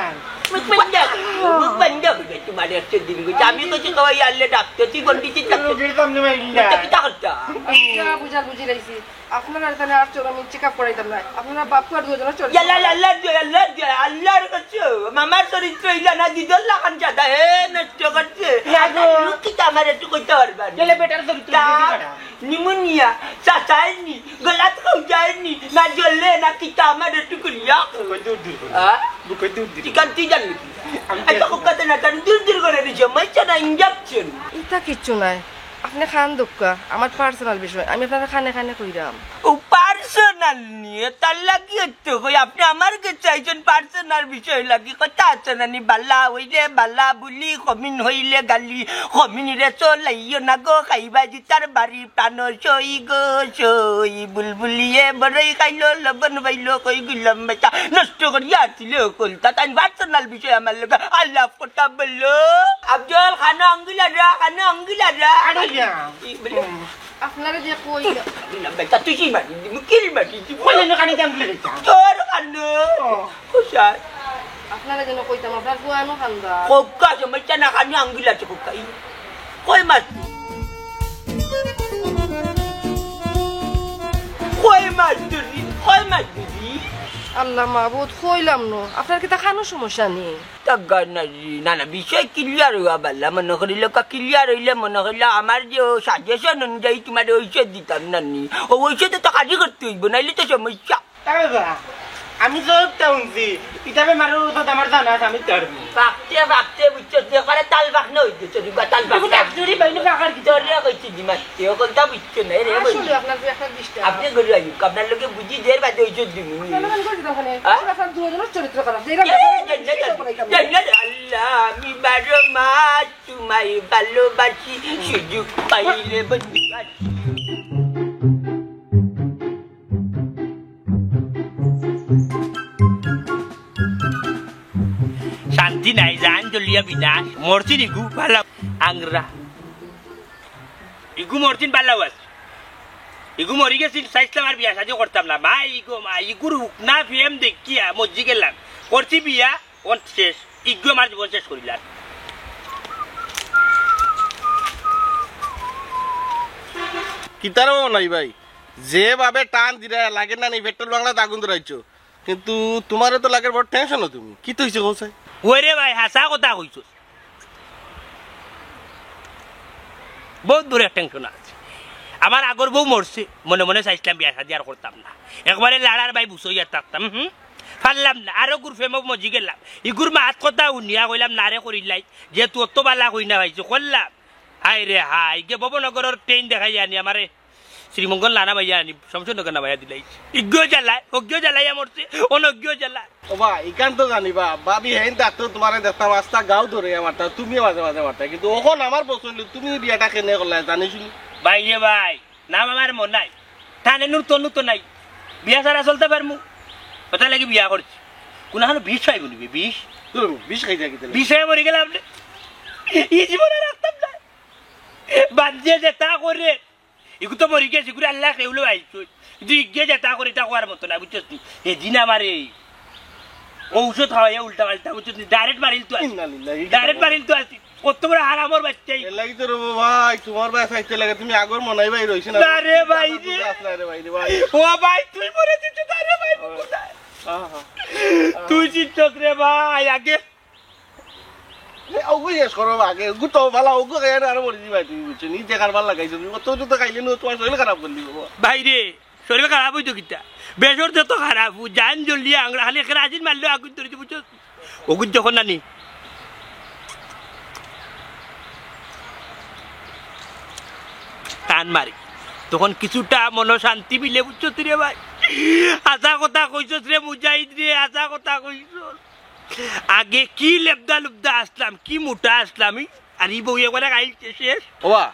মুখ বন্ধ করো, মুখ বন্ধ করো, তোমার একটা দিন গেছে। আমি কইছি, কই আনলে ডাক্তার, তুই কোন দিকে ডাক্তার? রোগীর সামনে মাইল না। তো কিতা করতা? আচ্ছা, বুঝার বুঝি লাইছি। আপনারা এখানে আর চলো, আমি চেক আপ করাইতাম না। আপনারা বাপ আর দুজনের চরিত্র ইয়াল্লা, ইয়াল্লা, ইয়াল্লা, ইয়াল্লার কাছে। আমার চরিত্র ইলা না, দিদর লাখান জাদা, হে, নষ্ট করছে। না গো। আর কিতা আমার একটু কইতে পারবা না? গেলে বেটার চরিত্র তা বেশি খারাপ। নিমোনিয়া, চাচায় নি, গলাত খাওয়ায় নি, না জ্বলে, না কিতা আমার একটু করিয়া। বুকে দূর দূর করে। হ্যাঁ? বুকে দূর দূর। ঠিক আছে, তুই জানলি কি? আমি আচ্ছা, জানি। খুব কথা না, কারণ দূর দূর করে দিছে, মাইছে না, ইঞ্জেকশন। ইতা কিচ্ছু নাই। আপনি খান দক্কা, আমার পার্সোনাল বিষয়, আমি আপনার খানে খানে কইরাম। ও পার্সোনাল নিয়ে তার লাগি তো কই, আপনি আমার কাছে আইছেন পার্সোনাল বিষয় লাগি, কথা আছে না নি? বালা হইলে বালা বুলি, কমিন হইলে গালি, কমিন রে চলাইও না গো, খাইবা জিতার বাড়ি প্রাণ সই গো সই, বুলবুলিয়ে বড়ই খাইলো, লবণ পাইলো, কই গুলাম বেটা নষ্ট করিয়া আসিলে কলতা, তাই পার্সোনাল বিষয় আমার লগে আলাপ কথা বললো। আফজল, খানো আঙ্গুলা রা, খানো আঙ্গুলা রা। আরে ইয়া। কি বলে? হুম। আপনারা যে কই না, বেটা, তুই কি মারি দিবি? কিল মারি দিবি? বলে না, কানে জানলে বেটা। তোর কানো। ও। কোথায়? আপনারা যেন কইতাম, আপনার পুয়ানো খান্দা। কোকা, সমস্যা না, খানো আঙ্গুলা আছে কোকা। ই, কই মাছ? কই মাছ ধরি? কই মাছ ধরি? আল্লাহ মাবুদ, কইলাম নো, আপনার কিতা খানো সমস্যা নেই? তা গান না জি, না, না, বিষয় ক্লিয়ার হওয়া বালা, মনে করিল কা ক্লিয়ার হইলে মনে করিল আমার যে ও সাজেশন অনুযায়ী তোমার ঔষধ দিতাম না নি। ও ঔষধে তো কাজই করতে হইব, নাইলে তো সমস্যা। তা বাবা, আমি তো একটা শুনছি, ইটা বেমারর ঔষধ আমার জানা আছে, আমি ধরবো। বাপতে, বাপতে, বুঝছো, যে করে তাল বাক না হইতে, চলি বা তাল বাক তুমি না। ডাক্তারি বাইনে বাকার কি? ধরিয়া কইছি দিমাগ। এ কথা বুঝছো না রে, আসলে বন্ধু। আপনার যে একটা ডিস্টার্ব। আপনি ঘুরে আইন, আপনার লোকে বুঝি দের বাদে ওই চোদ্দ দিন। আপনার লোকে করে দিতাম ওখানে। হ্যাঁ? আসলে আপনার দুজনের চরিত্র খারাপ। যেটা এ, জান্নাত, জান্নাত, আল্লাহ, আমি বারো মাস তোমায় ভালোবাসি, সুযোগ পাইলে বন্ধু আসি। শান্তি নাই, জান জ্বলিয়া বিনাশ। মরছি নিগু, ভালা আংরা। ইগু মরছিন বালা ওয়াজ। ইগু মরি গেছিল, চাইছিলাম আর বিয়া শাদি করতাম না। মা ইগো মা, ইগুর হুকনা ফেম দেখিয়া মজি গেলাম। করছি বিয়া, অন শেষ। ইগু আমার জীবন শেষ করিলাম। কিতারও নাই ভাই, যেভাবে টান দিরা লাগে না নি, পেট্রোল বাংলাত আগুন ধরাইছো, কিন্তু তোমারে তো লাগের বড় টেনশন তুমি। কিতা অইছে কও চাই? ওরে ভাই, হাছা কথা কইছস। বহুত দূরে টেনশন আছে। আমার আগর বউ মরছে, মনে মনে চাইছিলাম বিয়া শাদি আর করতাম না। একবারে লাড়ার বাই বুঝাইয়া থাকতাম, হুম, পারলাম না। আরো গুর ফেমো মজি গেলাম। ইগুর মাত কথা হুনিয়া কইলাম, না রে করিলাই, যে তুই অত বালা কই না পাইছো, করলাম। হায় রে হায়, গে ভবনগরর ট্রেন দেখাই আনি আমারে শ্রীমঙ্গল নানা ভাইয়া আনি, শমশেরনগর না ভাইয়া দিলাই। ইগিও জ্বালায়, অগিও জ্বালাইয়া মরছে, অনগিও জ্বালা। ও বা, ইখান তো জানিবা, ভাবি হেইন থাকতো তোমারে দেখতাম, আস্তা গাউ ধরে মারতা, তুমিও মাঝে মাঝে মারতা, কিন্তু অখন আমার পছন্দ, তুমি বিয়াটা কেনে করলা, জানি শুনি। ভাই রে ভাই, নাম আমার মনাই, টানে নুর তনু তো নাই, বিয়া ছাড়া চলতে পারমু, কথা লাগি বিয়া করছি। কোন এখন বিষ পাইব নিবে, বিষ? ধরো, বিষ খাই থাকি তাহলে। বিষে মরি গেলাম রে, এই জীবনে রাখতাম না। বাদ দিয়ে যেতা করে, ইগু তো মরি গেছে, ইগুরে আল্লাহ কেউলো আইছুন। কিন্তু ইগে যেতা করে, ইতা কওয়ার মতো না, বুঝছস নি? এদিন আমারে ঔষধ খাওয়াইয়া উল্টা পাল্টা, বুঝছস নি? ডাইরেক্ট মারিল তো আছি। ইন্না লিল্লাহি। ডাইরেক্ট মারিল তো আছি। কত বড় হারামর বাচ্চা ই। এর লাগি তো রে ভাই, তোমার ভাই চাইতে লাগে, তুমি আগর মনাই ভাই রইছে না। না রে ভাই রে। বুঝাস না রে ভাই রে ভাই। ও ভাই, তুই মরে দিতে না রে ভাই, কোথায়? আহা। তুই চিন্তাত রে ভাই, আগে এ, ওগু শেষ করো আগে, ওগু তো ভালা, ওগু খাইয়া আরো মরি দিবা তুমি, বুঝছো? নিজে কারবার লাগাইছো তুমি, অত তো খাইলে নু তোমার শরীর খারাপ করলি বাবা। ভাই রে, শরীর খারাপ হইতো কিতা? বেসর যত খারাপ, জান জ্বলিয়া আংরা খালি একের আজিন মারলেও আগুন ধরেছে, বুঝছো? ওগুন যখন নানি টান মারি, তখন কিছুটা মনো শান্তি মিলে, বুঝছো তুই রে ভাই? হাছা কথা কইছস রে মুজাহিদ রে, হাছা কথা কইছস। আগে কি লেবদা লুবদা আসলাম, কি মোটা আসলাম, ই? আর ই বউ একবারে খাইছে শেষ। ওবা,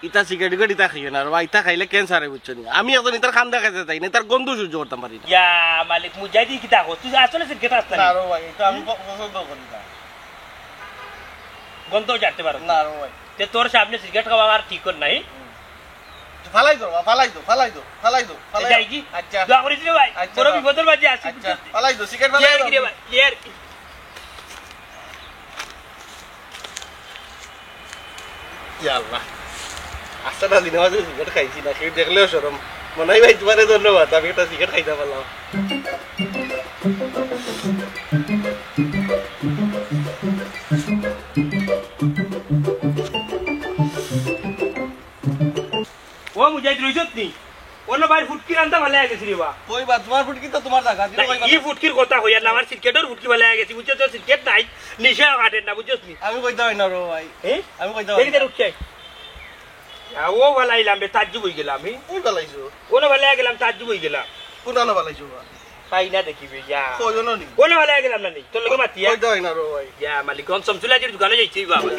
ইতা সিগারেট ইগারেট ইতা খাইও না রে বা, ইতা খাইলে ক্যান্সার হয়, বুঝছো নি? আমি এখন ইতার খান্দা খাইতে চাই না, ইতার গন্ধ সহ্য করতাম পারি না। ইয়া মালিক মুজাহিদি কিতা কস? তুই আসলে সিগারেট খাস না না নি? রে ভাই, এটা আমি প-, পছন্দ করি না। গন্ধ ছাড়তে পারো না? না রে ভাই। তে তোর সামনে সিগারেট খাওয়া আর ঠিক কর নাই। ফালাই দো, ফালাই দো, ফালাই দো, ফালাই দো, ফালাই দো। যাই কি? আচ্ছা। দোয়া করিস রে ভাই, আচ্ছা, বড় বাবা। বিপদের মাঝে আছি, আচ্ছা, বুঝছস? ফালাই দো, সিগারেট ফালাই দাও। কি রে ভাই? কি আর কি? ইয়া আল্লাহ। আচ্ছা, না, দিনে মাঝে সিগারেট খাইছি না, কেউ দেখলেও শরম। মনে হয় ভাই, তোমারে ধন্যবাদ, আমি একটা সিগারেট খাইতে পারলাম। ও মুজাহিদ, রইছত নি? অনো ভাইর ফুটকির আনতা ফালাইয়া গেছি রে বা। কই বা, তোমার ফুটকি তো তোমার জাগা, তুমি না, কই বা? ই ফুটকির কথা কইয়ার না, আমার সিগারেটর ফুটকি ফালাইয়া গেছি, বুঝছস তো, সিগারেট নাই, নিশা কাটের না, বুঝছস নি? আমি কইতাম পারি না রে ভাই। হ্যাঁ? আমি কইতাম পারি না। দেখি তার উঠছে। আ, ও ফালাইলাম রে, তাজ্জুব হই গেলাম, হি? কই ফালাইছো? অনো ফালাইয়া গেলাম, তাজ্জুব হই গেলাম। কোন আনো ফালাইছো বা? পাই না দেখি বে, ইয়া। কই জানো নি? অনো ফালাইয়া গেলাম না নি? তোর লগে মাতিয়া? কইতাম পারি না রে ভাই। ইয়া মালিক, গন সমসুলাজির দোকানে যাইছি বাবা।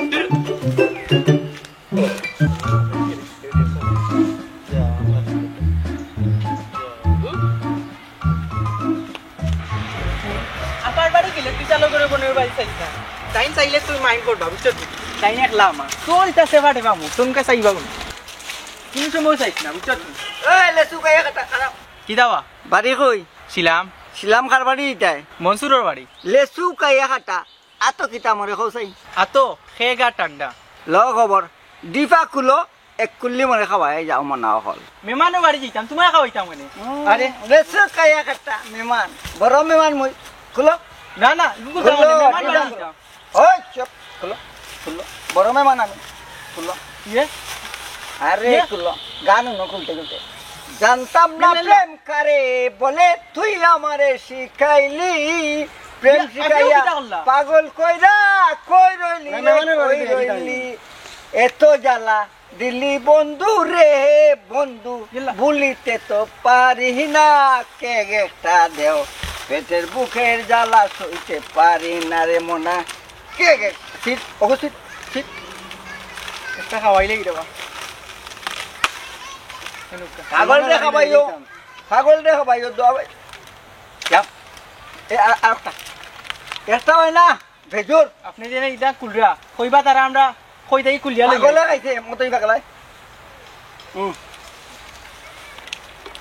আপার বাড়ি গেলে তুই চালু করে বোনের বাড়ি চাইস না। তাইন চাইলে তুই মাইন্ড করবা, বুঝছো তুই? তাইন একলা আমার। তোর ইতা সেবা টেবা মুখ, তোমকে চাইবা বলে। কোন সময় চাইস না, বুঝছো তুই? এই লেসু গায়ে কাটা খারাপ। কি দাওয়া? বাড়ি কই? ছিলাম। ছিলাম কার বাড়ি ইটায়? মনসুরর বাড়ি। লেসু গায়ে কাটা। আতো কিতা মরে কও চাই? আতো, খেগা ঠান্ডা। ল খবর, ডিফা খুলো, এক কুল্লি মরে খাওয়াই যাও মনা অকল। মেমানর বাড়ি যাইতাম, তোমায় খাওয়াইতাম কেনে? হুম, আরে। লেসু গায়ে কাটা মেমান, বড় মেমান মই। খুলো। না, না, ইগু খুলো, যাও না, মেমান বাড়ি খুলো। যাইতাম। ওই, চুপ, খুলো, খুলো। বড় মেমান আমি, খুলো। ইয়ে? আরে, ইয়ে? খুলো। গান হুনো খুলতে খুলতে। জানতাম না না, না, না। প্রেম কারে বলে তুই আমারে শিখাইলি। প্রেম ইয়ে, আগে শিখাইয়া কিতা করলা? পাগল কইরা, কই রইলি না, রে, না, না, না, কই না, না, রইলি? না। এত জ্বালা দিলি বন্ধু রে বন্ধু, ইল্লা। ভুলিতে তো পারি না, কেক একটা দেও, পেটের ভুকের জ্বালা সইতে পারি না রে মনা। কেক এক-, সিট, ওগো সিট, সিট। একটা খাওয়াইলে কি দেবা? পাগল রে খাবাইও, পাগল রে খাবাইও, দোয়া ভাই। যাও। এ, আর, আর একটা। একটা হয় না। বেজুর। আপনি যে ইটা কুলরা, কইবা তারা আমরা কই থাকি কুলিয়া লই পাগলে যাই। খাইছে, মতই পাগলায়। হুম।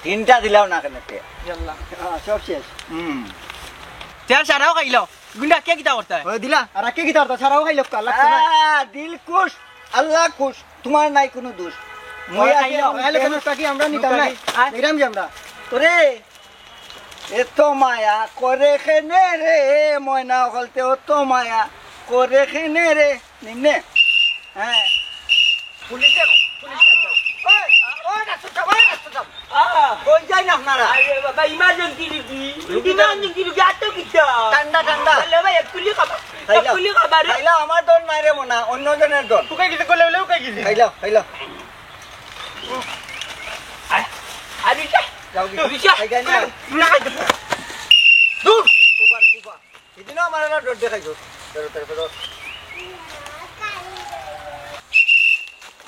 তিনটা দিলাও না কেন তে? ইয়াল্লা। হ্যাঁ, সব শেষ। হুম। তে আর সারাও খাইলাও। গুন্ডা কে কিতা করতা? ওই দিলা, আর কে কিতা করতা? সারাও খাইলো, কাল লাগছে না। আহ, দিল খুশ, আল্লাহ খুশ, তোমার নাই কোনো দোষ। মই ওই আছি, খাইলো। ওই খাইলো কেন? ওটা কি আমরা নিতাম না? আয়। নিলাম যে আমরা। ওরে, এত মায়া করে কেনে রে, ময়না হকলতে অত মায়া করে কেনে রে, নিম্নে। হ্যাঁ। পুলিশে, পুলিশে যাও। ওই, ওই, ডাক্তার সাহেব, ওই, ডাক্তার সাহেব। আহ। কই যাইন আপনারা? আরে বাবা, ইমার্জেন্সি রুগী। রুগী তো ইমার্জেন্সি রুগী, আর তো কিছু। ঠান্ডা, ঠান্ডা। বলে ভাই, এক কুলি খাবা। খাইলাও। এক কুলি খাবা রে। খাইলাও, আমার দল নাই রে মনা, অন্য জনের দল। শুকাই গেছে, গলে গলে শুকাই গেছে। খাইলাও, খাইলাও। আরে যা। যাও কি? বিশা। খাই যাই না। না। দূর। Super, super. এদিনও আমার একটা ডর দেখাইছো। ধরো, ধরো, ধরো।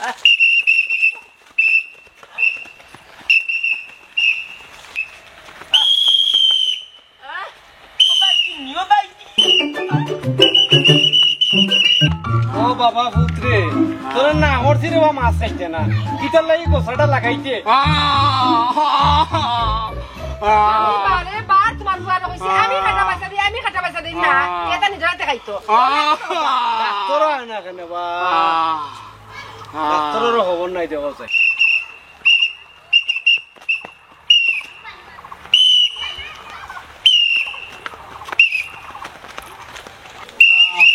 আহ। আহ। ও ভাই, কি নিও ভাই? ও বাবা, পুত্রে, তোরে না করছি রে বা মাছ খাইতে না। কিতার লাগি গোসাটা লাগাইতে? বারে বার তোমার ফুয়ারে কইছি, আমি খাটা পয়সা দেই, আমি খাটা পয়সা দেই না। এটা নিজের হাতে খাইতো। ডাক্তার হয় না কেন বা? ডাক্তারেরও খবর নাই দেখো চাই।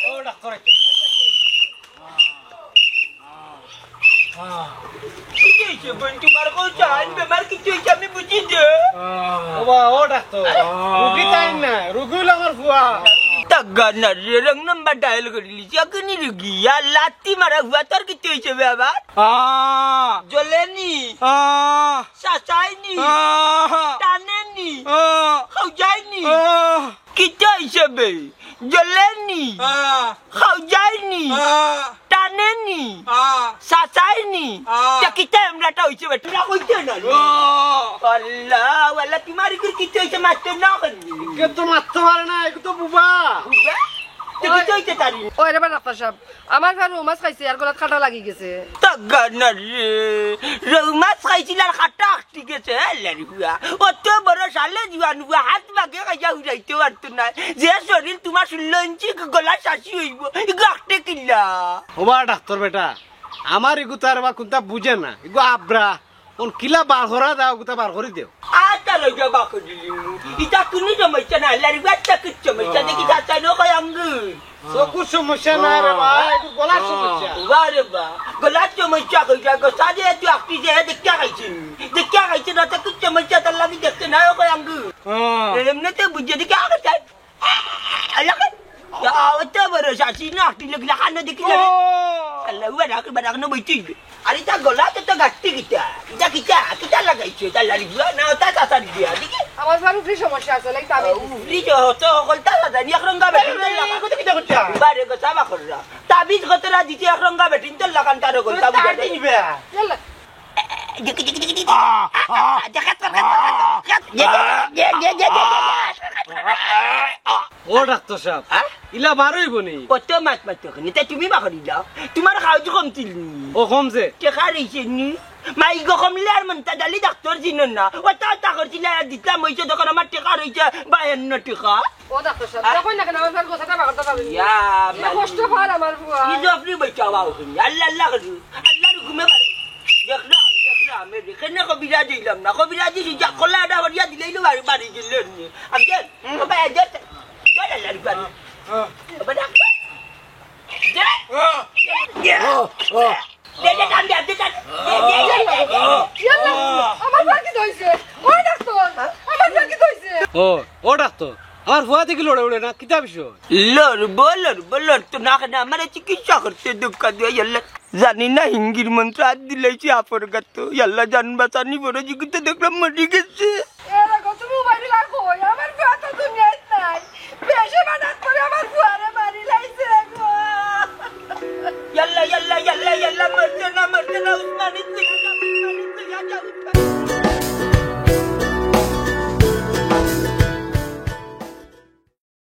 ও ডাক্তার আইছে। কিতা অইছে বইন, তোমার কও চাইন বেমার কিতা অইছে আমি বুঝি যে। ও বা, ও ডাক্তার, রুগী তাই না, রুগী অইলো আমার ফুয়া। তাগা না রে, রং নাম্বার ডায়াল করিলিছি, অখনি রুগী, আর লাত্তি মারা ফুয়া, তোর কিতা অইছে বে আবার? আহ। জ্বলেনি? আহ। চাচাইনি? আহ। টানেনি? আহ। খাওজাইনি? আহ। কিতা অইছে বে? জ্বলেনি? আহ। খাওজাইনি? আহ। টানেনি? আহ। চাচাইনি? আহ। তে কিতা এমরাটা অইছে বে? তোরা কইতে না নি? আহ। আল্লাহ, আল্লাহ, তোমার ইগুর কিতা অইছে? মারতে না কেন? কে তো মারতে পারে না, এগু তো বুবা। বুবা? তে কিতা অইছে তারি? ওই রে বা ডাক্তার সাহেব, আমার ভাই রৌ মাছ খাইছে আর গলাত কাটা লাগি গেছে। তাগা না রে, রৌ মাছ খাইছিল আর কাটা আটকি গেছে, আল্লার ফুয়া। অত বড় সালে জুয়ান ফুয়া, হাত বাগে খাইয়া উড়াইতে পারতো না। যে শরীর তোমার ষোলো ইঞ্চি গলা শাসি অইবো, ইগু আটকে কিলা? ও বা ডাক্তার বেটা, আমার ইগু তার বা কুনতা বুঝে না, ইগু আব্রা। অন কিলা বার করা যায়, অগুতা বার করি দেও। আতা লইয়া বার করি দিলিমু। ইতা কুনু সমস্যা না, আল্লার ফুয়া, ইতা কিচ্ছু সমস্যা দেখি চাচা নো কয় আঙ্গুর। চকুর সমস্যা না রে বা, একটু গলার সমস্যা। বাহ রে বাহ, গলার সমস্যা কইরা গো, সাজে তুই আপনি যে দেখিয়া খাইছেন, দেখিয়া খাইছেন না, তো কিচ্ছু সমস্যা তার লাগি দেখতে না, ও কয় আঙ্গুর। হ্যাঁ। এমনিতে বুঝে দেখি আগে চাই। আল্লাহ কয়, ইয়া, অত বড় শাসি না, আপনি লোক লাখানো দেখি লাগে। ও। আল্লাহ, উবা রাখ, উবা রাখ, না বইছি। আরে, তা গলা তো, তো গাট্টি কিতা? কিতা, কিতা, কিতা লাগাইছো? তা লাড়ি দিয়া না, তা, তা, তা দিয়া, দেখি। আমার বারো ফ্রি সমস্যা আছে, লাগি তাবিজ দিছি। ফ্রি তো, তো, হকল তা, তা, তা, নি এক রঙা বেটিন তো লাগা। এই, এই, কিতা, কিতা, কিতা? বারে গো, সাবা কররা। তাবিজ কতরা দিছি, এক রঙা বেটিন তো লাগান, তার হকল তা বুঝা যায়। নিবে। ইয়াল্লা। দেখি, দেখি, দেখি, দেখি। আহ, আহ। দেখা, দেখা, দেখা, দেখা। দে, দে, দে। ও ডাক্তার সাহেব, হ্যাঁ? ইলা বার অইবো নি? কত মাত মাত তো খানি, তে তুমি বার করি দাও। তোমার খাওয়া তো কম ছিল নি? ও কমছে। টেকা রইছে নি? মাই গো কমলে আর মন্তা ডালি ডাক্তার চিনো না। ওটা ওটা করছিল আর দিতাম অইছে, তখন আমার টেকা রইছে বায়ান্ন টেকা। ও ডাক্তার সাহেব, হ্যাঁ? দেখো না কেন আমার ঘর গোছাটা বার করতে পারবে না। ইয়া, এ মাই। কষ্ট পার আমার বুয়া। কি জফরি বইছে আবার ওখানে? আল্লাহ আল্লাহ করি। আল্লাহর হুকুমে বাড়ি। দেখলাম, দেখলাম, এই যে কেনে কবিরাজ অইলাম না। কবিরাজি সুজা খোলা এটা হরিয়া দিলেই লো বাড়ি, বাড়ি গেলেন। আমি যে, হুম। ও ভাই, যে, যে, আল্লাহর বাড়ি। হ্যাঁ। ও ভাই, ডাক্তার। যে, হ্যাঁ। যে, হ্যাঁ, হ্যাঁ। দে, দে, টান দে, দে, টান। দে, দে, দে, দে, দে। ইয়াল্লা, আমার ফুয়ার কিতা অইছে? ও ডাক্তার, আমার ফুয়ার কিতা অইছে? ও, ও ডাক্তার, আমার ফুয়া দেখি লড়ে উড়ে না, কিতা বিষয়? লড়বো, লড়বো, লড়তো না কেনে? আমারে চিকিৎসা করতে দুঃখ দিয়ে, ইয়াল্লা। জানি না হিঙ্গির মন্ত্র আর দিলাইছি আপর গাতো। ইয়াল্লা, জান বাঁচানি বড় জিগুতে দেখলাম মরি গেছে।